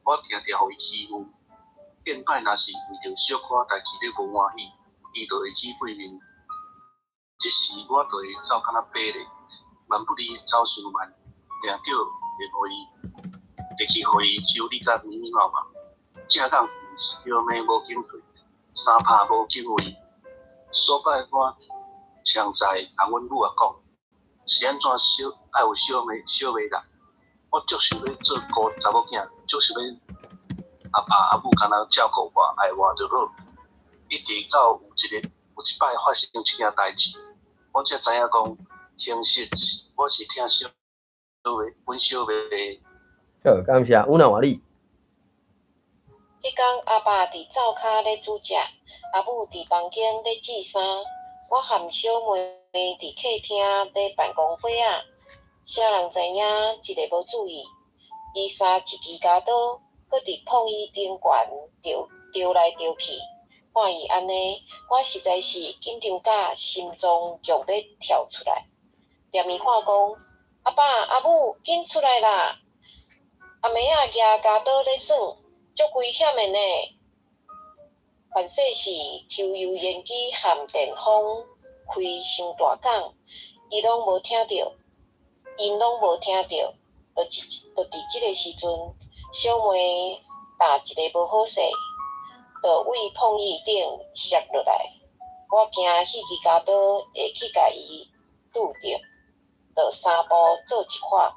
我定定予伊欺負。頂擺若是為著小可代誌咧無歡喜，伊就會起背面。這時我就會走敢若飛咧，萬不離走傷慢，定著會予伊，會去予伊修理甲密密麻麻。正講是叫罵無敬喙，三拍無敬畏。所擺我常在共阮母仔講，是按怎小愛有小妹小妹啦？我足想欲做孤查某囝，足想欲阿爸阿母敢若照顧我愛我就好。一直到有一日有一擺發生這件代誌，我才知影講，其實我是疼小妹，阮小妹。好，感謝。有哪話你？彼工阿爸佇灶跤咧煮食，阿母佇房間咧折衫，我和小妹佇客廳咧辦公會仔。啥人知影，一个無注意，伊捎一支鉸刀，閣佇膨椅頂懸著著來著去。看伊按呢，我實在是緊張甲心臟將欲跳出來，連伊喊講：阿爸阿母，緊出來啦！阿妹仔舉鉸刀咧耍，足危險的呢。凡勢是抽油煙機和電風開傷大工，伊攏無聽著，𪜶攏無聽著。就佇這个時陣，小妹打一个無好勢，就對膨椅頂摔落來。我驚彼支鉸刀會去共伊拄著，就三步做一跨，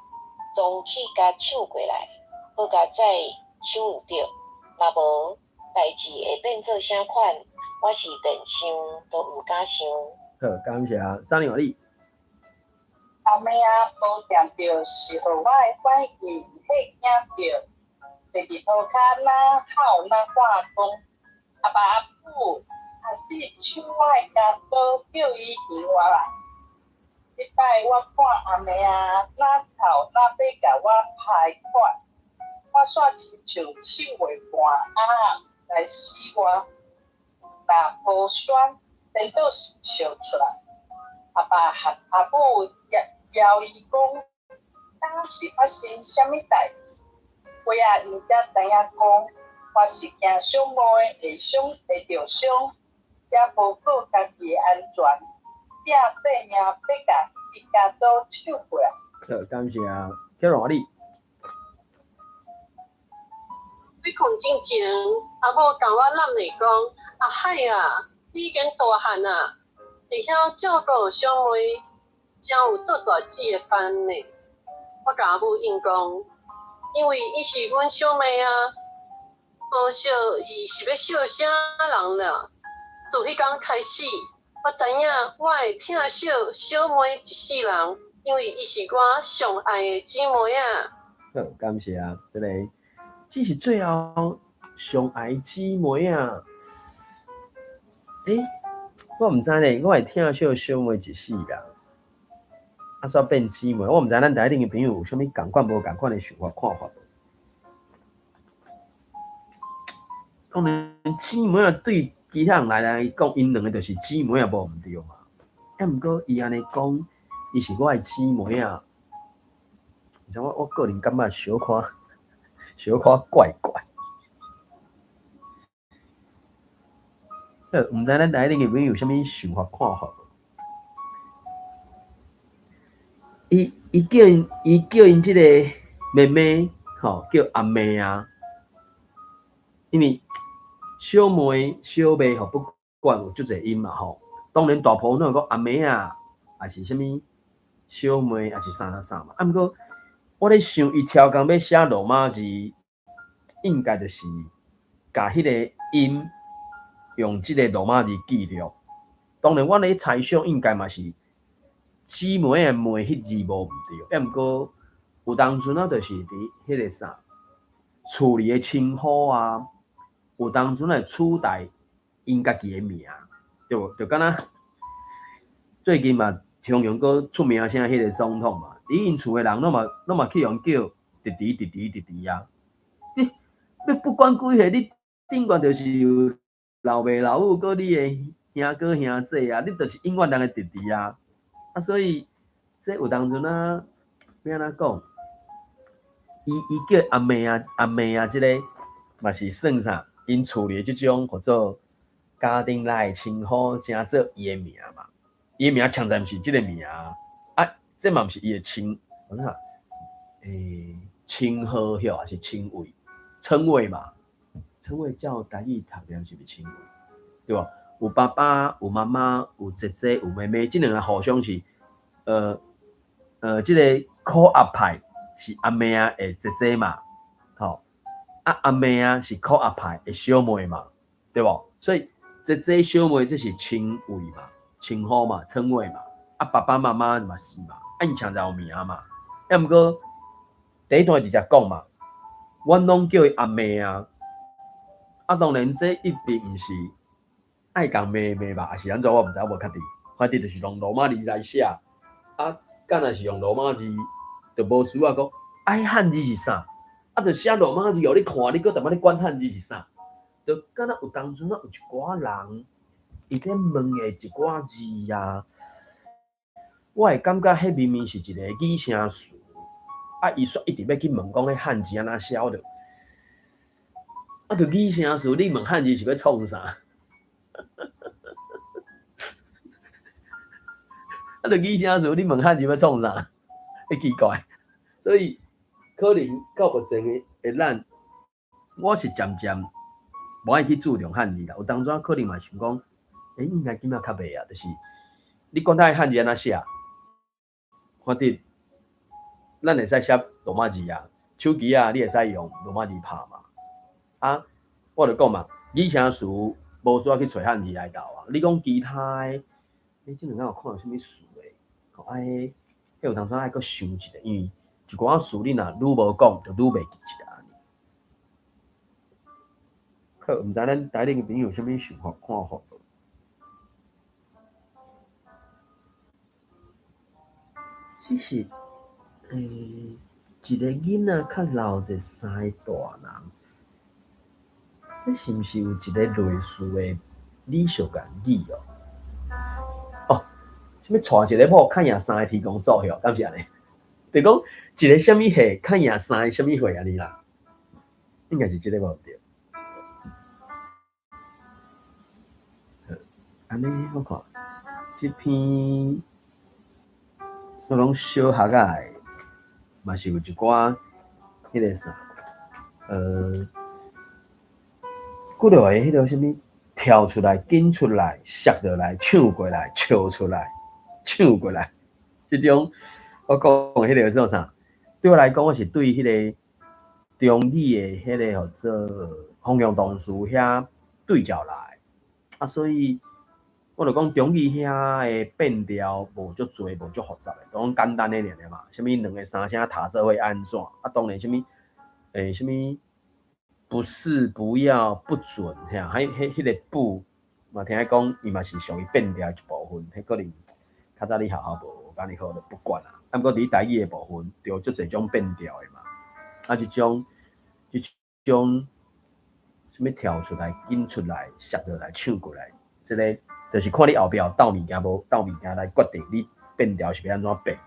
衝去共搶過來，好佳哉搶毋著。若無，代誌會變做啥款，我是連想都毋敢想。好，感謝三年你。阿妹仔無定著是予我的反應嚇驚著，坐佇塗跤若吼若喊講：阿爸阿母，阿姊搶我的鉸刀，叫伊還我來。這擺我看阿妹仔若哭若欲共我拍款，我煞親像手袂盤仔來死我，若無酸，顛倒是笑出來。阿爸和阿母枵伊講，敢是發生啥物代誌？尾仔𪜶才知影講，我是驚小妹會傷會著傷，才無顧家己的安全，拼拼命欲共伊鉸刀搶過來。好，感謝小羅你。欲睏進前，阿母共我攬咧講：阿海啊，你已經大漢啊，會曉照顧小妹，誠有做大姊的範呢。我共阿母應講，因為伊是阮小妹啊，無惜伊是欲惜啥人啦。自彼工開始，我知影我會疼惜小妹一世人，因為伊是我上愛的姊妹仔。好，感謝啊，這個只是最後上愛姊妹仔。欸，我毋知咧，我會疼惜小妹一世人，啊，煞變姊妹，我毋知咱台頂的朋友有啥物仝款無仝款的想法看法無？當然，姊妹仔對其他人來講，𪜶兩个就是姊妹仔，無毋對嘛。啊，毋過伊按呢講，伊是我的姊妹仔，毋知我個人感覺小可小可怪怪。好，毋知咱台頂的朋友有啥物想法看法無？伊叫𪜶這個妹妹，吼，叫阿妹仔。因為小妹、小妹吼，不管有足濟音嘛吼。當然大部分攏會講阿妹仔，抑是啥物小妹，抑是啥啥嘛。啊，毋過我咧想，伊超工欲寫羅馬字，應該就是共彼个音用這個羅馬字記錄。當然，我咧猜想應該嘛是姊妹的妹彼字無毋對，啊，毋過有當陣仔就是佇彼个啥厝裡的稱呼啊。有當陣會取代𪜶家己的名，對無？就敢若最近嘛，雄雄閣出名聲彼个總統嘛，佇𪜶厝的人攏嘛去予叫弟弟弟弟弟弟啊！你不管幾歲，你頂懸就是有老爸老母，閣你的兄哥兄姐啊，你就是永遠人的弟弟啊！啊，所以這有當陣仔，欲按怎講？伊叫阿妹仔阿妹仔，這个嘛是算啥？𪜶厝裡的這種號做家庭內的稱呼，成做伊的名嘛。伊的名僾在毋是這个名啊，這嘛毋是伊的稱，啥？稱號許，抑是稱謂？稱謂嘛，稱謂照台語讀念是毋是稱謂？對無？有爸爸，有媽媽，有姐姐，有妹妹，這兩个互相是，這个苦阿派是阿妹仔的姐姐嘛，吼。啊，阿妹仔是苦阿派的小妹嘛，對無？所以姐姐小妹這是稱謂嘛，稱呼嘛，稱謂嘛。啊，爸爸媽媽嘛是嘛，啊，𪜶僾在有名嘛。啊，毋過第一段直接講嘛，阮攏叫伊阿妹仔。啊，當然這一定毋是愛共妹妹吧，抑是按怎我毋知，我無確定。反正就是用羅馬字來寫，啊，敢若是用羅馬字，就無需要講愛漢字是啥。啊，就寫羅馬字予你看，你閣踮仔咧管漢字是啥？就敢若有當陣仔有一寡人，伊咧問的一寡字啊，我會感覺彼明明是一個擬聲詞，啊，伊煞一直欲去問講彼漢字按怎寫，我就，啊，就擬聲詞，你問漢字是欲創啥？啊，就擬聲詞，你問漢字欲創啥？彼奇怪，所以。可能到目前的咱，我是漸漸無愛去注重漢字啦。有當陣可能嘛想講，欸，應該今仔較袂啊，就是你管他漢字按怎寫，反正咱會使寫羅馬字啊，手機啊，你會使用羅馬字拍嘛。啊，我就講嘛，擬聲詞無需要去揣漢字來鬥啊。你講其他的，欸，這兩工有看著啥物詞的？吼，愛，彼有當陣愛閣想一下，因為。一寡詞你若愈無講，就愈袂記得按呢。好，毋知咱台頂的朋友有啥物想法看法無？這是，一个囡仔較老者三个大人，這是毋是有一个類似的李小剛語哦？哦，啥物娶一个某較贏三个天公祖許，敢是按呢？就講一个啥物歲較贏三个啥物歲按呢啦，應該是這个無對。好，按呢我看這篇我攏小學仔的，嘛是有一寡彼个啥，幾落个彼个啥物跳出來、緊出來、摔落來、搶過來、笑出來、搶過來，這種。我講彼个做啥？對我來講，我是對彼个中語的彼个號做方向動詞遐對照來，啊，所以我就講中語遐的變調無足濟，無足複雜的，攏簡單的爾爾嘛。啥物兩个三聲塔做伙按怎？啊，當然啥物啥物不是不要不准，遐，彼個不嘛聽講伊嘛是屬於變調的一部分，彼可能較早你學校無教你好，就不管啦。啊，毋過佇台語的部分，著足濟種變調的嘛。啊，這種啥物跳出來、緊出來、摔落來、搶過來，這个就是看你後壁有鬥物件無，鬥物件來決定你變調是欲按怎變嘛。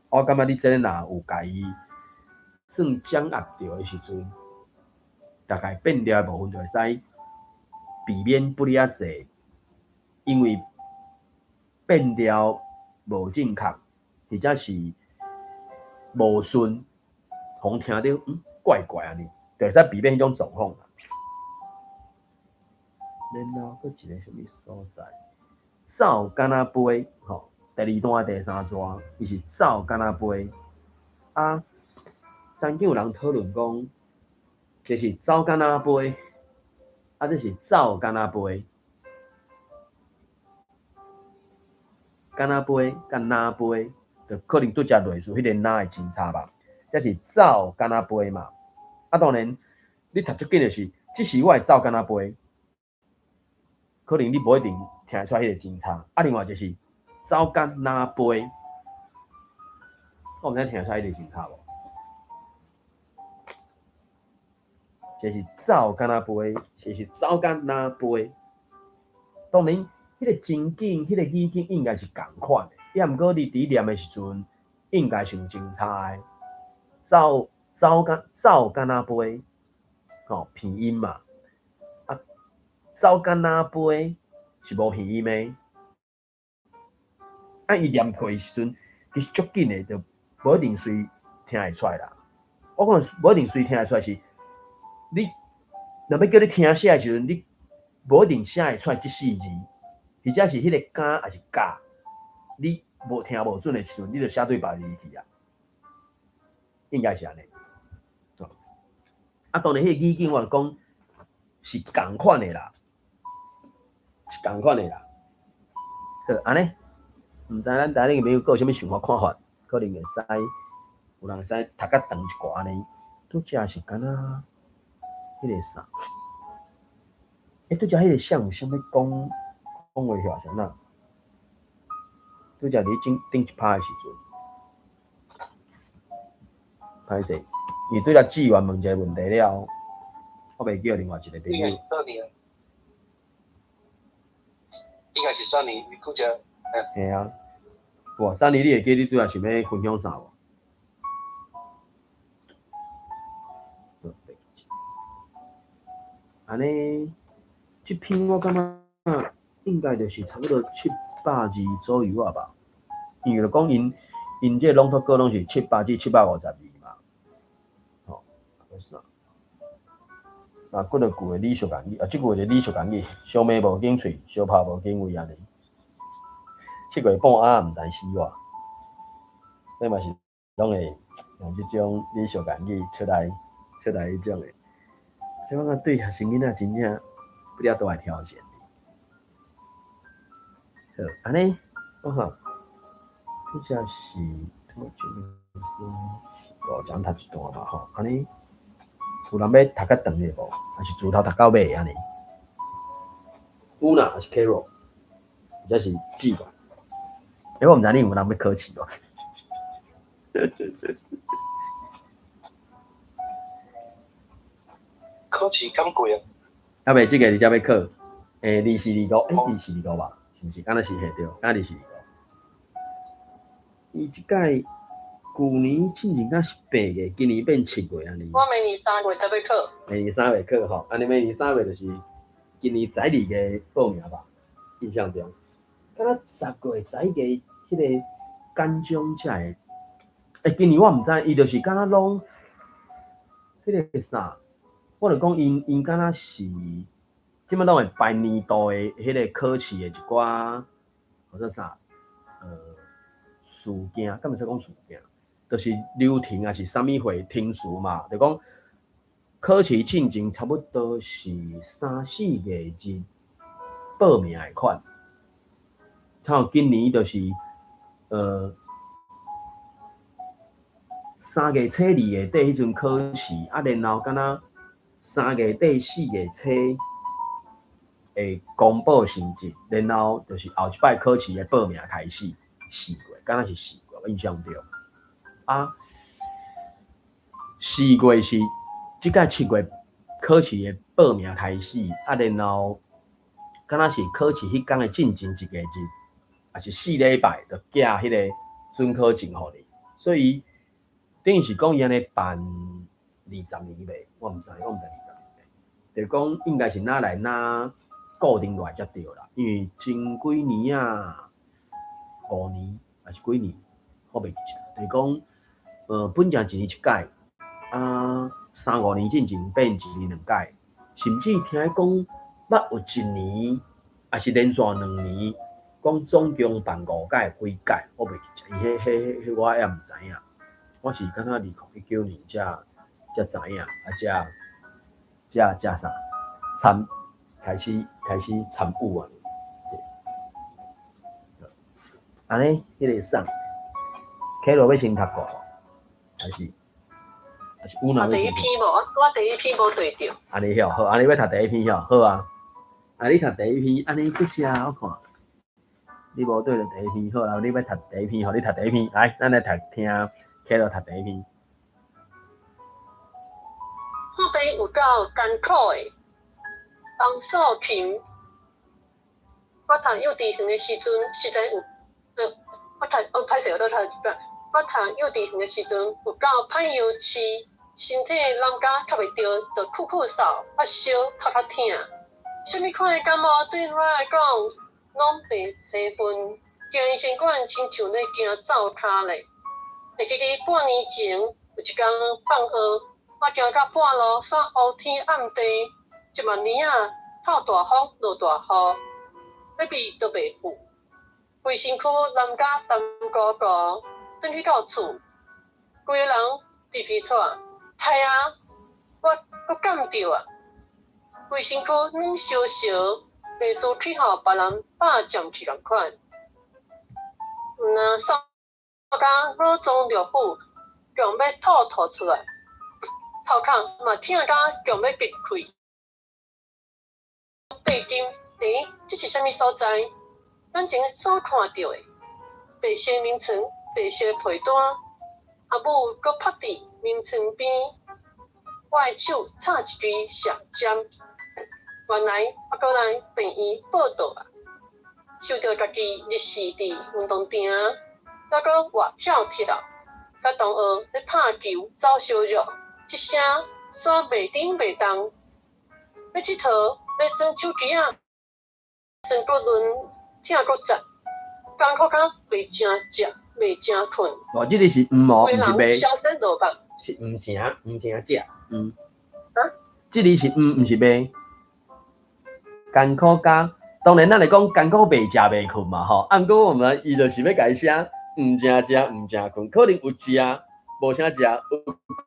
我感覺你這个若有共伊算掌握著的時陣，大概變調的部分就會使避免不哩遐濟，因為變調無正確，或者是無順，予人聽著怪怪按呢，就會使避免彼種狀況。然後閣一个啥物所在，走敢若飛吼，第二段、第三段，伊是走敢若飛。啊，曾經有人討論講，這是走敢若飛，啊，這是走敢若飛，敢若飛佮若飛，就可能拄則類似彼个若的真差吧。這是走敢若飛嘛？啊，當然，你讀足緊的是，這是我的走敢若飛。可能你無一定聽會出來彼個真差，啊，另外就是走敢若飛，我毋知聽會出來彼個真差無？這是走敢若飛，這是走敢若飛。當然，彼個情景、彼個語境應該是仝款的，抑毋過你佇念的時陣，應該是有真差的。走走敢走敢若飛，吼，鼻音嘛。走敢若飛是無鼻音的，啊！伊念過的時陣，其實足緊的，就無一定隨聽會出來啦。我講無一定隨聽會出來是，你若欲叫你聽寫的時陣，你無一定寫會出來這四字，或者是彼個敢抑是甲，你無聽無準的時陣，你就寫對別字去啊。應該是按呢。啊，當然彼個語境我就講是仝款的啦。是仝款的啦，好，按呢，毋知咱台頂朋友閣有啥物想法看法，可能會使有人會使讀較長一寡按呢。拄則是敢若彼個啥？拄則彼個誰有啥物講講話遐是按怎？拄則佇頂頂一拍的時陣，歹勢，伊拄則志願問一個問題了後，我袂叫另外一個朋友。應該是三年，你拄則。嘿啊，哇，三年你會記你拄則想欲分享啥無？按呢，這篇我感覺應該就是差不多700字左右啊吧，因為就講𪜶這個朗讀稿攏是700至750字嘛，吼，啊啥？啊，幾落句的禮俗諺語，啊，這句的禮俗諺語，相罵無經喙，相拍無經胃按呢。7月半餡毋知死活，這嘛是攏會用這種禮俗諺語出來彼種的。所以我感覺對學生囡仔真正比較大的挑戰。好，按呢，我看，拄則是，哦，這樣讀一段嘛吼，按呢。有人欲讀較長的無？抑是自頭讀到尾按呢？有啦，抑是 Carol，或者是志吧？我毋知你有人欲考試無？考試敢過啊？猶未，這个日才欲考，24、25，24、25吧？是毋是？敢若是嘿對，敢若24、25。伊這擺舊年進前敢是8月，今年變7月按呢。我明年3月才欲考。明年3月考吼，按呢明年3月就是今年11月報名吧？印象中，敢若10月、11月彼個簡章才會。今年我毋知，伊就是敢若攏彼個啥，我就講𪜶敢若是，這擺攏會排年度的彼個考試的一寡，叫做啥？事件，敢會使講事件？就是流程抑是啥物貨程序嘛，就講考試進前差不多是3、4月日報名的款，像今年就是3月初2月底彼阵考试，啊，然後敢若3月底4月初會公布成績，然後就是後一擺考試的報名開始，四月，敢若是四月，我印象中。啊，四月是這屆7月考試的報名開始，啊，然後敢若是考試彼工的進前一個日，抑是4禮拜就寄彼個准考證予你，所以等於是講伊按呢辦20年袂，我毋知，我毋知二十年袂，就講應該是哪來哪固定落來才對啦，因為前幾年啊，5年抑是幾年，我袂記得，就講本正一年一屆，啊，三五年進前變一年兩屆，甚至聽講捌有一年，抑是連續兩年，講總共辦五屆幾屆，我袂記得，伊彼彼彼我也毋知影，我是敢若2019年才知影，啊，才啥參開始參與啊。按呢，彼個啥，凱羅欲先讀過，還是有我第一篇無，我第一篇無對著。按呢曉好，按呢欲讀第一篇曉好啊。啊，你讀第一篇，按呢閣遮我看，你無對著第一篇好啊，你欲讀第一篇，予你讀第一篇，來，咱來讀聽凱羅讀第一篇。看病有夠艱苦的，洪素琴。我讀幼稚園的時陣，實在有，我讀，哦，歹勢，我閣讀一擺。我讀幼稚園的時陣，有夠歹藥飼，身體攏甲吸袂著，就咳咳嗽、發燒、頭殼疼。啥物款的感冒對我來講，攏袂生分。行醫生館親像咧行灶跤咧。會記得半年前有一工放學，我行到半路，煞烏天暗地，一萬年仔，透大風落大雨，欲避都袂赴。規身軀淋甲澹糊糊，轉去到厝，規个人皮皮掣，害啊！我閣感著啊！規身軀軟燒燒，類似去予別人拍針去仝款。毋若嗽甲五臟六腑強欲吐吐出來，頭殼嘛疼甲強欲聳開。八點，欸，這是啥物所在？眼前所看著的白色眠床、白色被單，阿母閣趴佇眠床邊，我的手插一支錫針。原來猶閣來病院報到啊！想著家己日時佇運動場，猶閣活跳跳，佮同學咧拍球、走燒肉，這聲煞袂頂袂動。欲𨑨迌，欲裝手機仔，酸骨輪疼閣節，艱苦甲袂成食，袂成睏。哦，這个是毋哦，毋是袂。消失落目。是毋成，毋成食，嗯。啊？這个是毋，毋是袂。艱苦甲，當然咱來講艱苦袂食袂睏嘛吼，啊，毋過我們伊就是欲共伊寫毋成食，毋成睏，可能有食，無啥食，有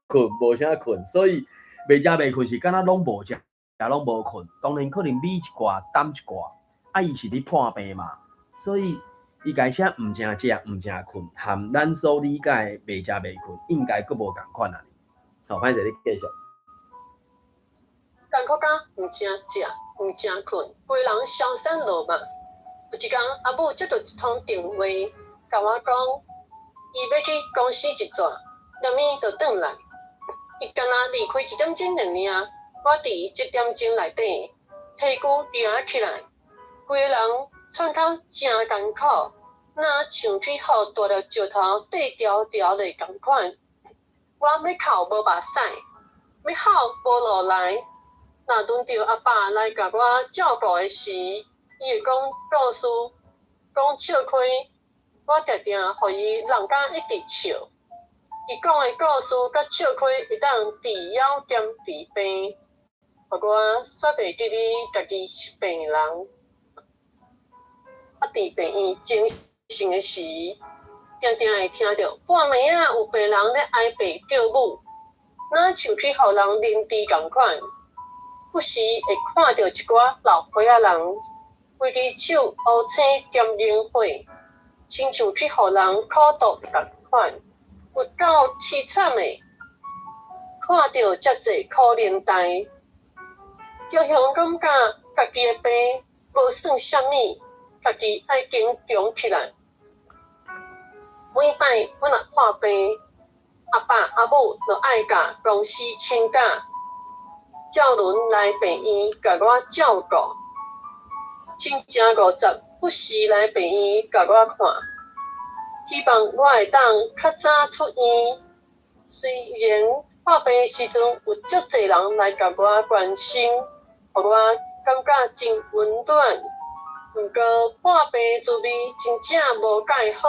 睏無啥睏，所以袂食袂睏是敢若攏無食，也攏無睏。當然可能米一寡，膽一寡，啊，伊是咧破病嘛，所以伊共伊寫毋成食，毋成睏，含咱所理解的袂食袂睏，應該閣無仝款啊。好，歹勢你繼續。艱苦甲毋成食，毋成睏，規人消散落目。有一工，阿母接著一通電話，共我講，伊欲去公司一轉，連暝就轉來。伊敢若離開一點鐘爾爾，我佇這點鐘內底，屁股掠起來，規个人喘甲誠艱苦，若像去予大粒石頭綴牢牢的仝款。我欲哭無目屎，欲哭無落來。若輪著阿爸來共我照顧的時，伊會講故事，講笑話，我定定予伊弄甲一直笑。伊講的故事佮笑話會當治枵兼治病，予我煞袂記得家己是病人。啊，佇病院精神的時，定定會聽著半暝仔有病人咧哀爸叫母，若像去予人凌遲仝款。不時會看著一寡老歲仔人，有規支手烏青兼靈火，親像去予人苦毒仝款，有夠淒慘的。看著遮濟可憐代，叫鄉感覺家己的病無算啥物，家己愛堅強起來。每擺我若破病，阿爸阿母就愛共公司請假，照輪來病院共我照顧。親情50不時來病院共我看，希望我會當較早出院。雖然破病時陣有足濟人來共我關心，予我感覺真溫暖。毋過破病滋味真正無蓋好，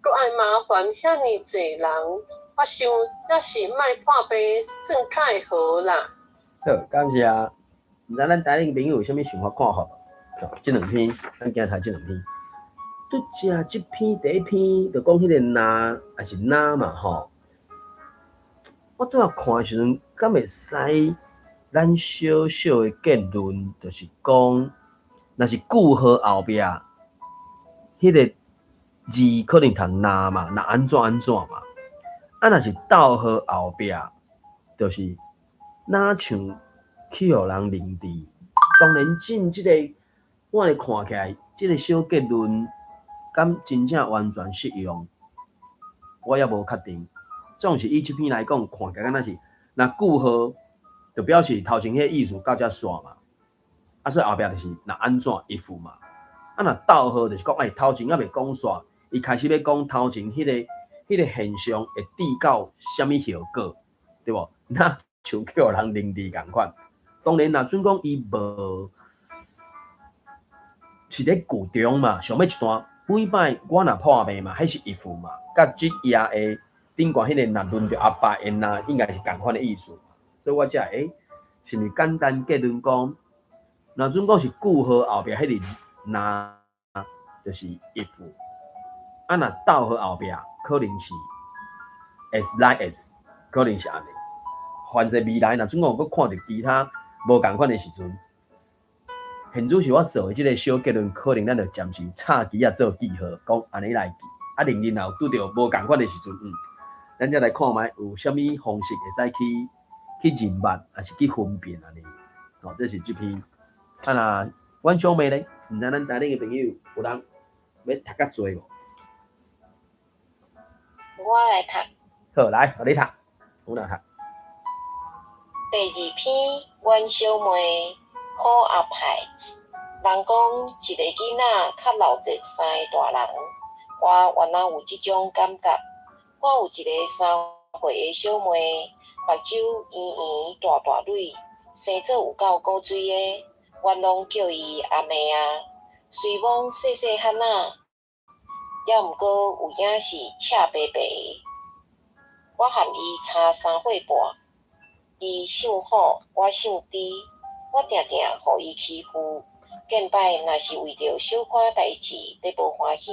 閣愛麻煩遐爾濟人，我想猶是莫破病算較會好啦。好，感謝。毋知咱台頂朋友有啥物想法看法無？這兩篇，咱今日讀這兩篇。拄才這篇第一篇就講彼個若，抑是若嘛吼。我拄仔看的時陣，敢會使咱小小的結論，就是講，若是句號後壁，彼個字可能讀若嘛，若按怎按怎嘛。啊，若是逗號後壁，就是若像去予人認知。當然，進這個我來看起來，這個小結論敢真正完全適用，我猶無確定。總是以這篇來講，看起來敢若是，若句號就表示頭前彼個意思到遮煞嘛。啊，所以後壁就是若按怎 if 嘛。啊，若逗號就是講，欸，頭前猶未講煞，伊開始欲講頭前彼個現象會致到啥物後果，對無？若像去予人認知仝款。當然，若準講伊無是咧句中嘛，上尾一段每擺我若破病嘛，彼是 if 嘛，佮這頁的頂懸彼個若輪著阿爸的若，應該是仝款的意思。所以我才會，欸，是毋是簡單結論講，若準講是句號後壁彼個若，就是 if，啊若逗號後壁可能是 as like as，可能是按呢。反正未來若準講閣看著其他無仝款的時陣，現主是我做的這個小結論，可能咱就暫時插旗仔做記號，講按呢來記。啊，另另若有拄著無仝款的時陣，咱才來看覓有啥物方式會使去認捌，抑是去分辨按呢。哦，這是這篇。啊若阮小妹咧，毋知咱台頂的朋友有人欲讀較濟無？我來讀。好，來，予你讀，有人讀。第二篇，阮小妹好阿派。人講一个囡仔較老熱三个大人，我原來有這種感覺。我有一個3歲的小妹，目睭圓圓大大蕊，生做有夠古錐的，阮攏叫伊阿妹仔。雖罔細細漢仔，猶毋過有影是赤白白的。我和伊差3歲半，伊姓虎，我姓豬，我定定予伊欺負。見擺若是為著小可代誌咧無歡喜，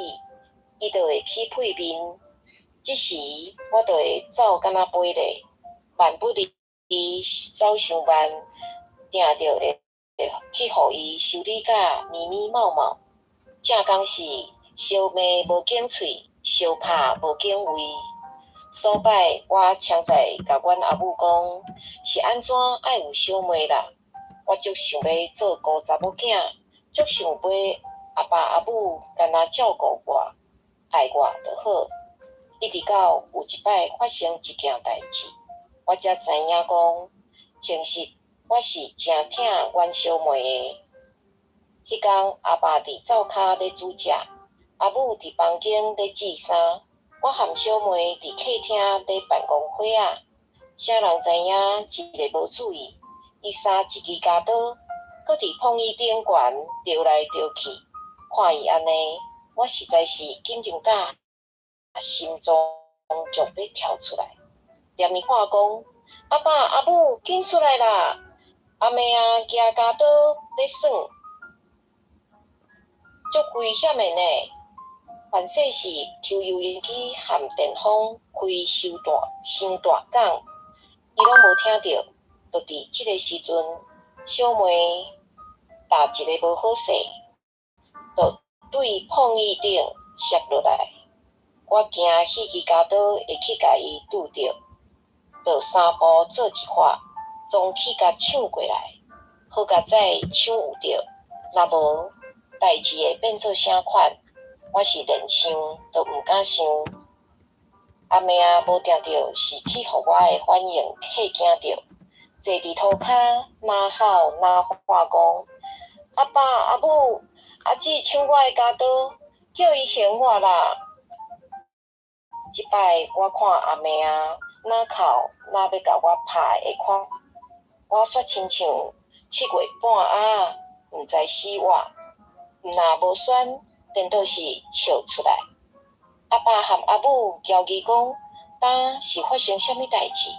伊就會起屁面。這時我就會走敢若飛咧，萬不離走傷慢，定著會去予伊修理甲咪咪冒冒。正講是相罵無間喙，相拍無間胃。所擺我常在共阮阿母講，是按怎愛有小妹啦？我足想欲做孤查某囝，足想欲阿爸阿母敢若照顧我、愛我就好。一直到有一擺發生一件代誌，我才知影講，其實我是誠疼阮小妹的。彼工阿爸佇灶跤咧煮食，阿母佇房間咧織衫，我和小妹佇客廳咧辦公花仔。啥人知影一个無注意，伊捎一支鉸刀，閣佇膨椅頂懸著來著去。看伊按呢，我實在是緊張甲心臟就欲跳出來，連伊喊講：阿爸阿母，緊出來啦！阿妹仔舉鉸刀咧耍，足危險的呢。凡勢是抽油煙機和電風開傷大傷大工，伊攏無聽著。就佇這个時陣，小妹踏一个無好勢，就對膨椅頂摔落來。我驚彼支鉸刀會去共伊拄著，就三步做一劃，衝去共搶過來。好佳哉搶有著，若無代誌會變做啥款，我是連想都毋敢想。阿妹仔無定著是去予我的反應嚇驚著，坐佇塗跤，若吼若喊講：阿爸阿母，阿姊搶我的鉸刀，叫伊還我啦！這擺我看阿妹仔若哭若欲共我拍的款，我煞親像7月半仔，毋知死活，若無選，顛倒是笑出來。阿爸和阿母交疑講，今是發生啥物代誌？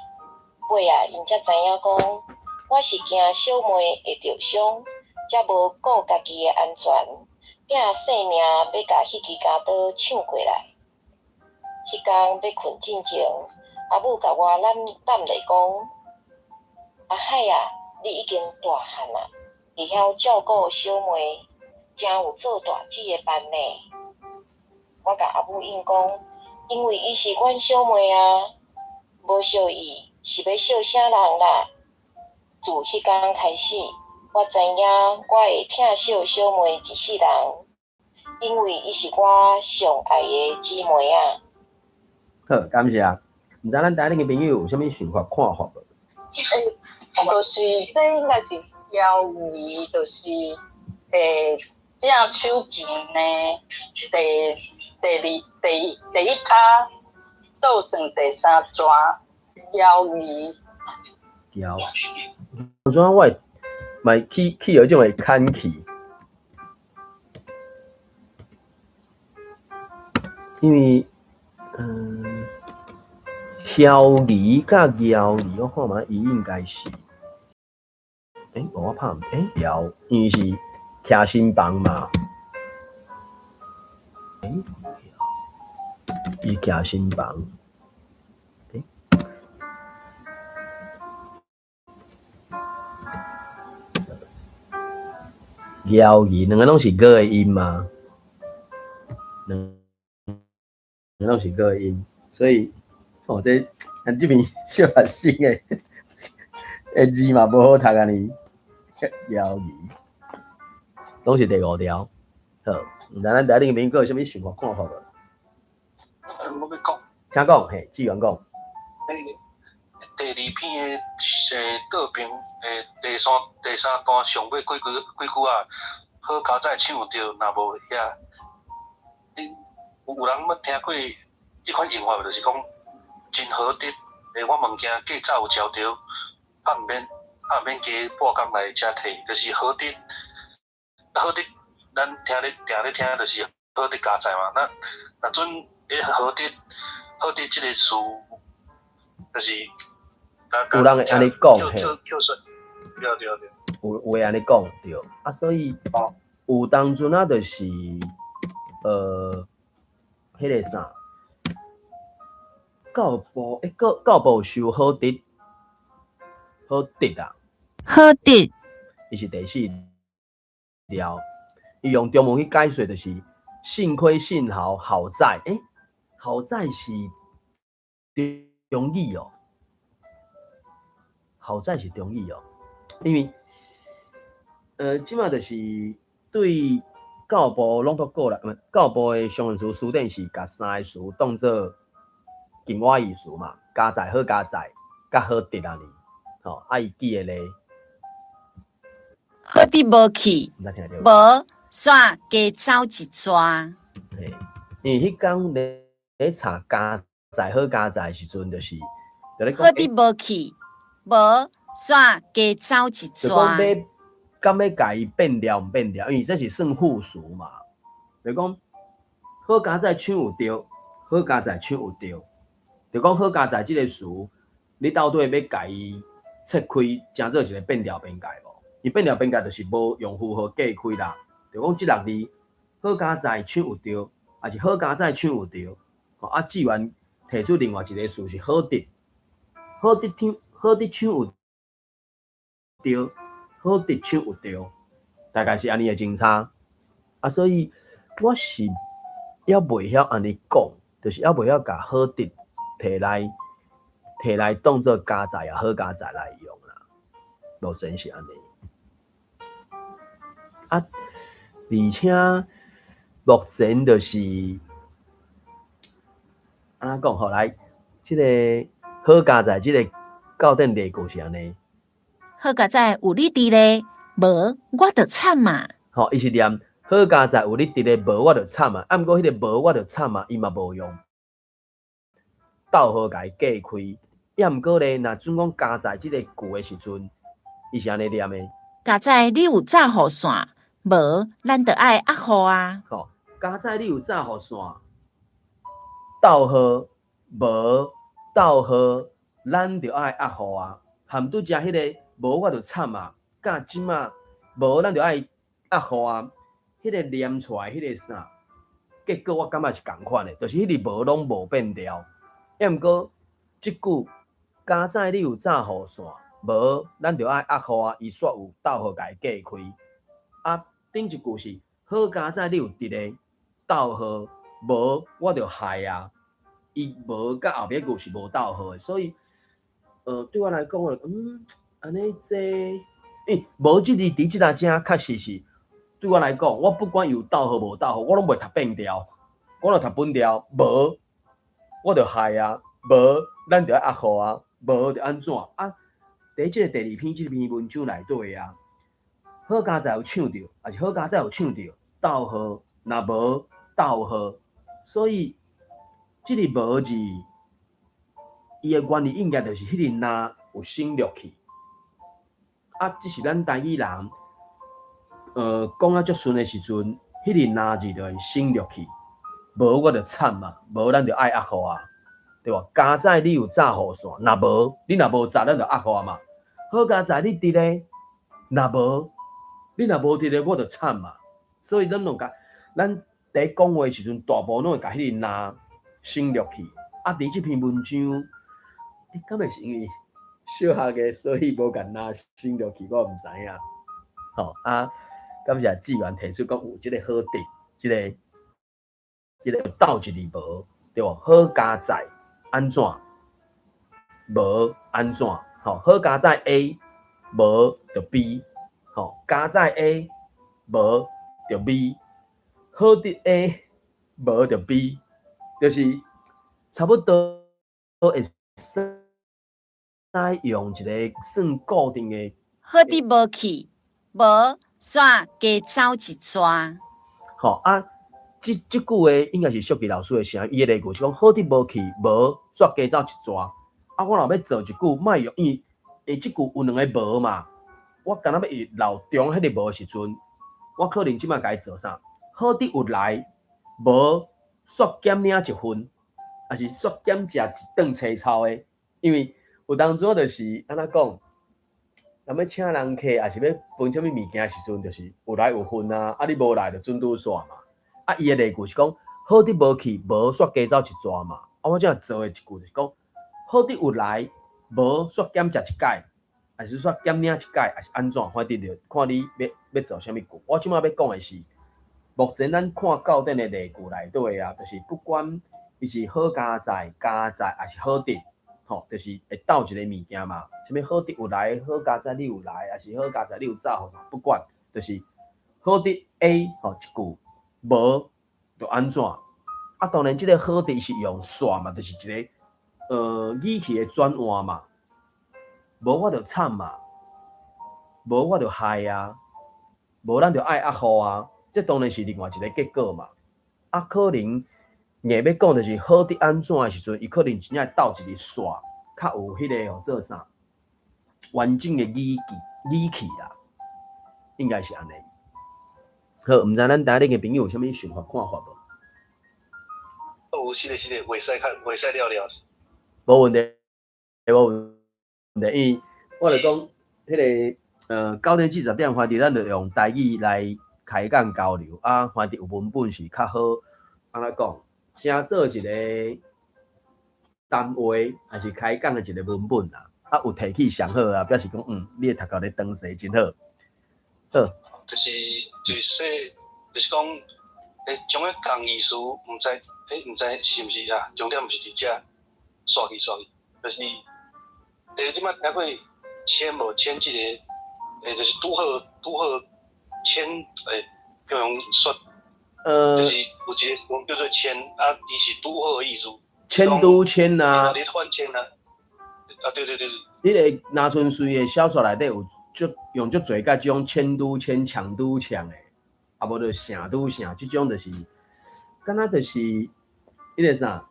尾仔𪜶才知影講，我是驚小妹會著傷，才無顧家己的安全，拼性命欲共彼支鉸刀搶過來。彼工欲睏進前，阿母共我攬攬咧講：阿海啊，你已經大漢啊，會曉照顧小妹，誠有做大姊的範呢。我共阿母應講，因為伊是阮小妹啊，無惜伊是欲惜啥人啦？自彼工開始，我知影我會疼惜小妹一世人，因為伊是我上愛的姊妹啊。好，感謝。毋知咱台頂的朋友有啥物想法看法無？就是這應該是標語，就是正手拳的第第二第第一跤，倒算第三逝標語。標，有陣我會嘛去去予種會牽去，因為枵魚佮鰩魚，我看覓伊應該是，無我拍毋，鰩，因為是徛身房嘛，伊徛身房，鰩魚兩个攏是𠊎的音嘛，兩個攏是𠊎的音，所以，哦，這咱這邊小學生的的字嘛無好讀啊呢，鰩魚，攏是第五條。好，毋知咱台頂面閣有啥物想法看法無？我欲講。請講，嘿，志源講。第二篇的倒爿的第三段上尾幾句幾句仔，好佳哉搶著，若無遐，恁有人捌聽過這款用法無？就是講真好得，我物件過早有交著，啊毋免加半工來才提，就是好得，好得，咱聽咧定咧聽，就是好得佳哉嘛。那若準好得好得這个詞，就是有人會按呢講嘿，對對對，有會按呢講對，啊，所以有當陣啊，就是彼个啥，教部教教部收好得好得啊，好得，伊是第四條，伊用中文去解說，就是幸虧幸好好在，好在是中語哦。好在是中語哦，因為，這馬就是對教部攏都過來，毋，教部的常用詞辭典是共三个詞當做近我意詞嘛，佳哉好佳哉，佮好得按呢，吼，啊伊記的咧，好得無去，無煞加走一逝。嘿，因為彼工咧查佳哉好佳哉時陣，就是好得無去。無煞加走一逝。就講欲，敢欲共伊變調毋變調，因為這是算副詞嘛。就講好佳哉搶有著，好佳哉搶有著。就講好佳哉這个詞，你到底欲共伊切開，成做一个變調邊界無？伊變調邊界就是無用符號隔開啦。就講這六字，好佳哉搶有著，抑是好佳哉搶有著。啊，志源提出另外一个詞是好得，好得聽。好得搶有著，好得搶有著，大概是按呢的真差。啊，所以我是猶袂曉按呢講，就是猶袂曉共好佇提來當做佳在啊，好佳在來用啦。目前是按呢。啊，而且目前就是按怎講吼來，這个好佳在這个教典例句是按呢。好佳哉有你佇咧，無我就慘啊！吼，伊是念好佳在有你佇咧，無我就慘啊。啊，毋過彼个無我就慘啊，伊嘛無用逗號共伊隔開。抑毋過咧，若準講佳在這个句的時陣，伊是按呢念的。佳哉你有紮雨傘，無咱就愛壓雨啊！吼，佳哉你有紮雨傘，逗號無逗號，咱就愛壓雨啊。含拄才彼个無我就慘啊，佮這馬無咱就愛壓雨啊。彼个念出來彼个啥，結果我感覺是仝款的，就是彼个無攏無變掉。抑毋過這句佳哉你有紮雨傘，無咱就愛壓雨啊。伊煞有逗號共伊隔開。啊，頂一句是好佳哉你有佇咧，逗號無我就害啊。伊無佮後壁句是無逗號的，所以對我來講，我就按呢這，欸，無這字佇這若遮確實是對我來講，我不管有逗號無逗號，我攏袂讀變調，我就讀本調，無我就害啊，無咱就愛壓雨啊，無就按怎啊？佇這个第二篇這篇文章內底啊，好佳哉有唱著，抑是好佳哉有唱著，逗號，若無逗號，所以這个無字，伊的原理應該就是彼个若有省略去。啊，這是咱台語人，講啊足順的時陣，彼个若字就會省略去。無我就慘啊，無咱就愛壓雨啊，對無？佳哉你有紮雨傘，若無你若無紮，咱就壓雨啊嘛。好佳哉你佇咧，若無你若無佇咧，我就慘嘛。所以咱攏共咱佇講話的時陣，大部分攏會共彼個若省略去。啊，佇這篇文章，欸，敢會是因為小學的，所以無共若省略去，我毋知影。吼啊，感謝志源提出講有這個好佇，這個鬥一字無，對無？好佳哉按怎？無按怎？吼，好佳哉 A，無就 B，吼，佳哉 A，無就 B，好佇 A，無就 B，就是差不多會使用一个算固定的。好佇無去，無煞加走一逝。吼啊，這句話應該是淑琪老師的聲，伊的例句是講好佇無去，無煞加走一逝。啊，我若欲做一句，莫用，因為這句有兩个無嘛，我敢若欲留中彼个無的時陣，我可能這擺共伊做啥？好佇有來，無煞減領一份，抑是煞減食一頓青草的，因為有當陣就是按怎講，人欲請人客，抑是欲分啥物物件的時陣，就是有來有份啊，啊你無來就準拄煞嘛。啊，伊的例句是講好佇無去，無煞加走一逝嘛。啊，我這做的一句就是講好佇有來，無煞減食一改，抑是煞減領一改，抑是按怎？反正就看你欲做啥物句。我這擺欲講的是，目前咱看教典的例句內底啊，就是不管伊是好佳哉、佳哉，抑是好佇，吼，就是會鬥一个物件嘛。啥物好佇有來，好佳哉你有來，抑是好佳哉你有走，不管，就是好佇 A 吼一句，無就按怎？啊，當然這个好佇是用煞嘛，就是一个語氣的轉換嘛。無我就慘嘛，無我就害啊，無咱就愛壓雨啊。這當然是另外一个結果嘛。啊，可能硬欲講就是好佇按怎的時陣，伊可能真正鬥一个煞，較有彼个號做啥完整的語氣啦，應該是按呢。好，毋知咱台頂的朋友有啥物想法看法無？哦，是的，是的，袂使較袂使了了。無問題，無問題，因為我就講彼个9點40，反正咱就用台語來開講交流啊，反正有文本是較好，按怎講，寫做一个談話，抑是開講的一个文本啦。啊，有提起上好啊，表示講你的讀到咧當勢真好。好。就是說，就是講，將彼仝意思，毋知，毋知是毋是啊？重點毋是佇遮，煞去煞去，就是，你捌聽過簽無簽這个，就是拄好拄好簽，形容說，就是有一个詞叫做簽，啊，伊是拄好的意思。簽拄簽啊！你換簽啊！啊，對對對。你个林春水的小說內底有足用足濟個這種簽拄簽、搶拄搶的，啊無就城拄城，這種就是，敢若就是彼个啥，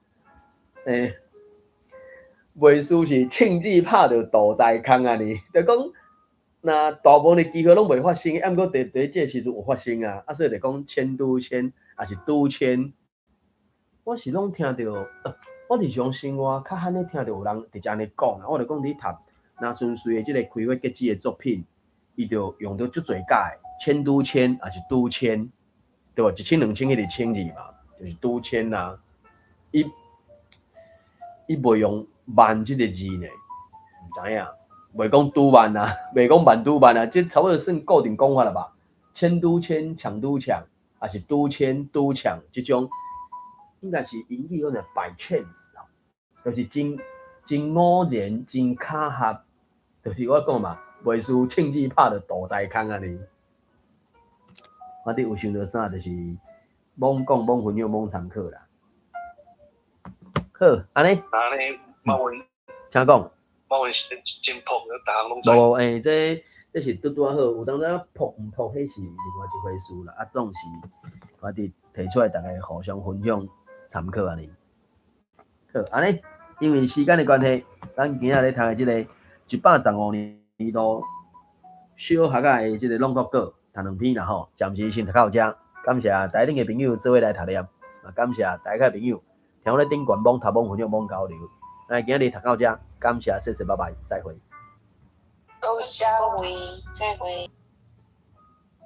袂輸是銃子拍著肚臍空按呢，就講，若大部分的機會攏袂發生，啊，毋過佇這个時陣有發生啊，啊，所以就講簽拄簽，抑是拄簽，我是攏聽著，我日常生活較罕咧聽著有人直接按呢講啦，我就講你讀林春水的這个開花結籽的作品，伊就用著足濟擺的簽拄簽，抑是拄簽，對無？一千兩千彼個千字嘛，就是拄簽啊。伊袂用萬這个字呢，毋知影，袂講拄萬啊，袂講萬拄萬啊，這差不多算固定講法了吧？簽拄簽，搶拄搶，抑是拄簽拄搶，這種應該是英語講的 by chance 哦，就是真真偶然、真巧合，就是我講嘛，袂輸銃子拍著肚臍空按呢。我佇有想著啥，就是罔講、罔分享、罔參考啦。好，按呢。按呢，馬文。請講。馬文是真樸，逐項攏知。無，這是拄拄仔好，有當時樸毋樸，彼是另外一回事啦。啊，總是我佇提出來，大家互相分享參考按呢。好，按呢，因為時間的關係，咱今仔日讀的這个115年度小學仔的這个朗讀稿，讀兩篇啦吼，暫時先讀到遮。感謝台頂的朋友做伙來讀念，嘛感謝台下朋友聽我咧頂懸網讀網分享網交流。咱今仔日讀到遮，感謝，謝謝，拜拜，再會。多謝各位，再會。